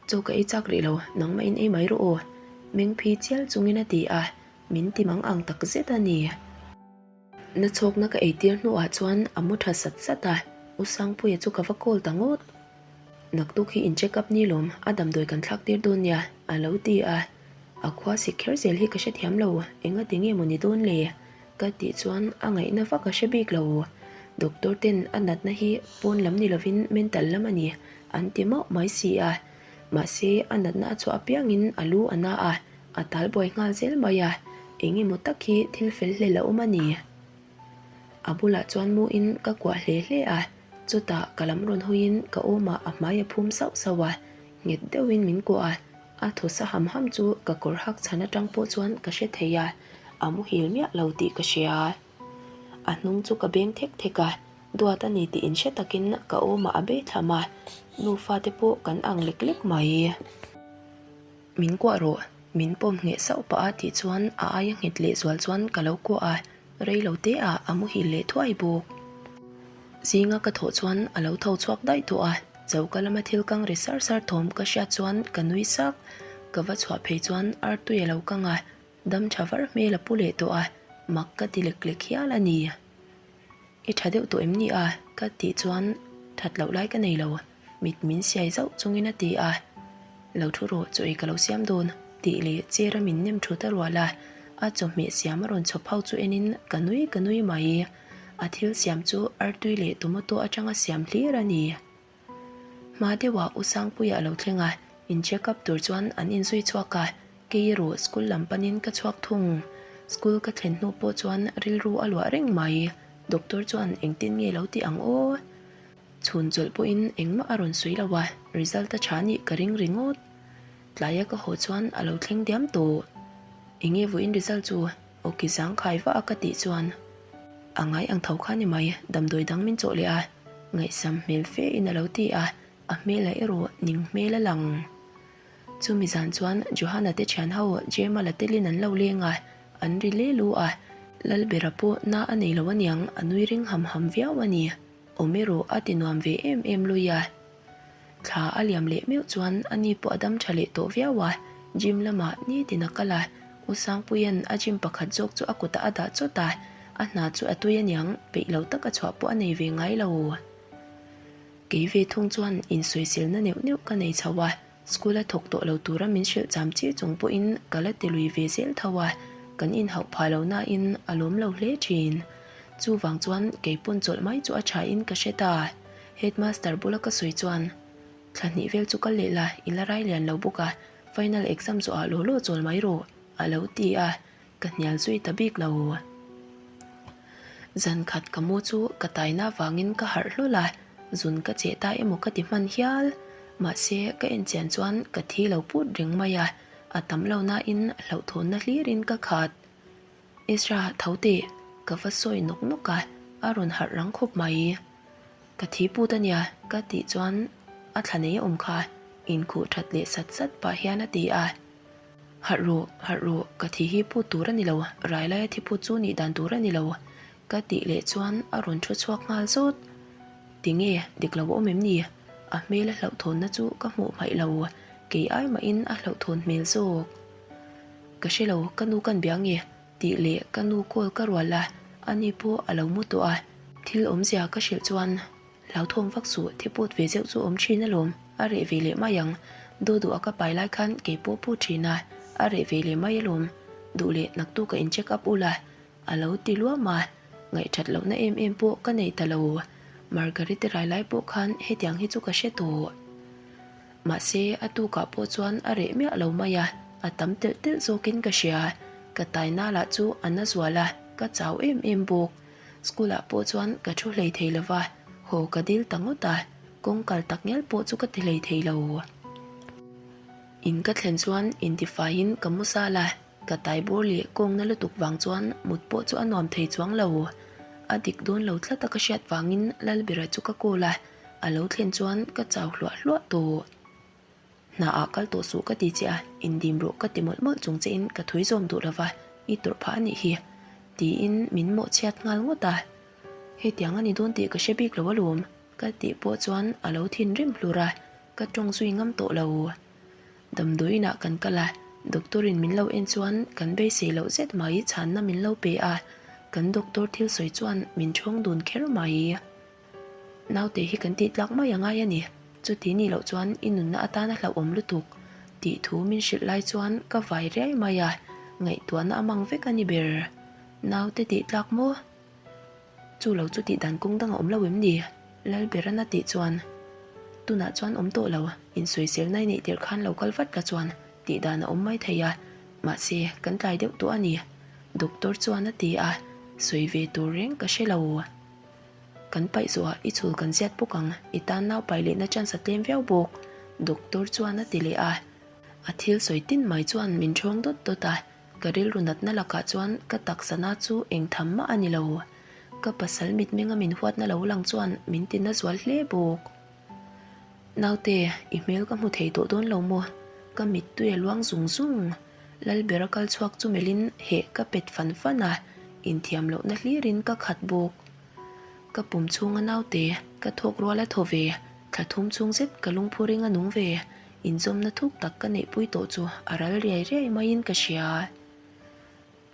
Chaw ka ei chak rih lo, nangmah in ei mai rawh aw, meng phi chial chungin a ti a, min ti mang ang tak zet a ni. Na chhawkna ka ei tir hnuah chuan a mu tha sat sat a, U Sangpuia chu ka va call ta ngawt. Naktuk hi in check up ni lawm, a damdawi kan thlak tir dawn nia, a lo ti a. A khua sik kher zel hi ka hrethiam lo, engati nge maw ni dawn le? Ka tih chuan a ngaihna vak a hre bik lo. Doctor ten a natna hi pawn lam ni lovin mental lam a ni an ti mauh mai si a. Mahse a natna a chhuah apiangin a lu a na a, a tal buai nghal zel mai a, eng emaw tak hi thil fel hlel a awm a ni. A bulah chuan muin ka kuah hle hle a, chutah ka lam rawn hawiin ka awmah a hmai a phum sauh sauh a, nghet deuhin min kuah a. A thaw sa ham ham chu ka kawr hak chhan atang pawh chuan ka hre thei a, a muhil miah lo tih ka hria. A hnung chu ka beng thek thek a, duat a ni tih inhre takin ka awmah a bei thlam a, nufa te pawh kan ang lek lek mai. Min kuah rawh, min pawm ngheh sauh pah a tih chuan a aia nghet lehzual chuan ka lo kuah a. Rei lo te ah a muhil leh thuai bawk. Zinga ka thawh chuan a lo tho chhuak daih tawh a, choka lama thil kang ri sar sar thawm ka hriat chuan ka nui sak. Ka va chhuah phei chuan artui a lo kang a, dam tha var hmel a pu leh tawh a, mak ka ti lek lek hial a ni. I tha deuh tawh em ni a? ka tih chuan that loh lai ka nei lo. Mit min siai zauh chungin a ti a, Lo thu rawh, chaw ei ka lo siam dawn, tih leh chair a min nem thut a rual a, a chawhmeh siam a rawn chhawp ho chu enin ka nui ka nui mai. A thil siam chu artui leh tomato atanga siam hlir a ni. Hma deuhah U Sangpuia a lo thleng a, in check up tur chuan an inzui chhuak a, kei erawh school lam panin ka chhuak thung. School ka thlen hnu pawh chuan rilru a luah reng mai, doctor chuan engtin nge lo ti ang aw? Chhun chawlh pawhin engmah a rawn sawi lo a, result a tha nih ka ring ringawt. Tlaia ka haw chuan a lo thleng diam tawh. Enge vawiin result chu awki zang khai vah a ka tih chuan a ngai ang tho kha ni mai, damdawi dang min chawh leh a, ngaihsam hmel fe in a lo ti a, a hmelah erawh ning hmel a lang. Chumi zan chuan Johanna te thian ho Jema la telin an lo leng a, an ri le lu a, Lalbera pawh na a nei lo aniang a nui ring ham ham viau a ni. Awm erawh a ti nuam ve em em lui a. Thla a liam leh meuh chuan a ni pawh a dam tha leh tawh viau a, gym lamah nitin a kal a, U Sangpuia'n a gym pakhat zawk chu a kutah a dah chawt a, a hna chu a tui aniang, peih lo taka chhuah pawh a nei ve ngai lo. Kei ve thung chuan insawiselna neuh neuh ka nei chho a, School a thawk tawh lo tura min hrilh cham chi chung pawhin ka la ti lui ve zel tho a, kan inhauh phah lo nain a lawm lo hle thin. Chuvang chuan kei pawn chawlh mai chu a tha in ka hre ta. Headmaster bula ka sawi chuan, Thla hnih vel chu kal leh la, i la rai lian lo bawk a, final exam zawhah law law chawl mai rawh, a lo ti a. Ka hnial zui ta bik lo. Zan khat ka mu chu ka taina vangin ka harh hlawl a, zun ka cheh ta emaw ka ti hman hial. Mahse, ka en chian chuan ka thi lo put reng mai a, a tam lo nain hlauhthawnna hlirin ka khat. Ezra, tho teh, ka va sawi nawk nawk a, a rawn harh rang khawp mai. Ka thi put a nia, ka tih chuan a thla nei a awm kha, inkhuh that leh sat sat pah hian a ti a. Harh rawh, harh rawh, ka thi hi put tur a ni lo, rai laia thi put chu nih dan tur a ni lo, ka tih leh chuan a rawn thu chhuak nghal zawt. Tinge, dik lo a awm em ni? A hmel a hlauhthawnna chu ka hmuh hmaih lo, kei ai mahin a hlauhthawn hmel zawk. Ka hre lo, ka nu kan bia nge? tih leh ka nu call ka rual a, ani pawh a lo mu tawh a, thil awmzia ka hrilh chuan Hlauthawm vak suh, thi put ve zeuh chu awm thin alawm. A reh ve leh mai ang. Daw duh a ka pai lai khan kei pawh pu thin a, a reh ve leh mai alawm. Duh leh naktuk a in check up ula, a lo ti luam a. Ngaihthat lohna em em pawh ka nei ta lo. Margarete rai lai pawh khan hetiang hi chu ka hre tawh. Mahse a tukah pawh chuan a reh miah lo mai a, a tam telh telh zawkin ka hria. Ka taina lah chu a na zual a, ka chau em em bawk. School ah pawh chuan ka thu hlei thei lo va, haw ka dil ta ngawt a, kawng kal tak ngial pawh chu ka ti hlei thei lo. In ka thlen chuan intifaiin ka mu sal a, ka tai bur leh kawngna lutuk vang chuan mut pawh chu a nuam thei chuang lo. A dik dawn lo tlat a ka hriat vangin Lalbera chu ka call a, a lo thlen chuan ka chau hluah hluah tawh. Hna ah kal tawh suh ka ti che a, indim rawh ka ti mawlh mawlh chung che in ka thui zawm duh lova, i tawrh phah a nih hi. Tiin min mawhchhiat nghal ngawt a. Hetiang a ni dawn tih ka hre bik lo alawm, ka tih pawh chuan a lo thinrim hlur a, ka tawng zui ngam tawh lo. Damdawiin ah kan kal a, doctor in min lo en chuan kan beisei loh zet mai chhanna min lo pe a, kan doctor thil sawi chuan min ṭhawng dun kher mai. Naute hi kan tih tlak mai a ngai a ni, chuti nih loh chuan i nunna atana hlauhawm lutuk tih thu min hrilh lai chuan ka vai riai mai a, ngaihtuahna a mang vek a ni ber. Naute tih tlak maw? Chu lo chu tih dan kawng dang a awm lo em ni? Lalberan a tih chuan tunah chuan awm tawh lo, insawiselna i neih tirh khan lo kal vat la chuan tih dan a awm mai thei a, mahse kan tlai deuh tawh a ni, doctor chuan a ti a, sawi ve tur reng ka hre lo. Kan paih zawhah i chhul kan ziat bawk ang, i tan nau pai lehna chance a tlem viau bawk, doctor chuan a ti leh a. A thil sawi tin mai chuan min ṭhawng dawt dawt a, ka rilru natna lakah chuan ka taksa na chu eng tham mah a ni lo. Ka pasal mitmenga min huatna lo lang chuan min ti na zual hle bawk. Naute, i hmel ka hmu thei tawh dawn lo maw? Ka mittui a luang zung zung. Lalbera kal chhuak chu melhin heh ka pet fan fan a, inthiam lohna hlirin ka khat bawk. Ka pum chhunga naute, ka thawk rual a thaw ve, thla thum chhung zet ka lungphu ring a nung ve, inzawmna thuk tak ka neihpui tawh chu a ral riai riai maiin ka hria.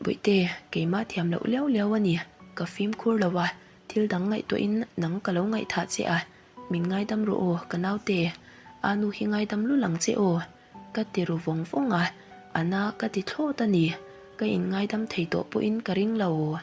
Bawihte, keimah thiam loh liau liau a ni, ka fimkhur lo a, thil dang ngaihtuahin nang ka lo ngaihthah che a, min ngaidam rawh aw ka naute, a nu hi ngaidam lul ang che aw. Ka ti ru vawng vawng a, a na ka ti thlawt a ni, ka inngaidam thei tawh pawhin ka ring lo.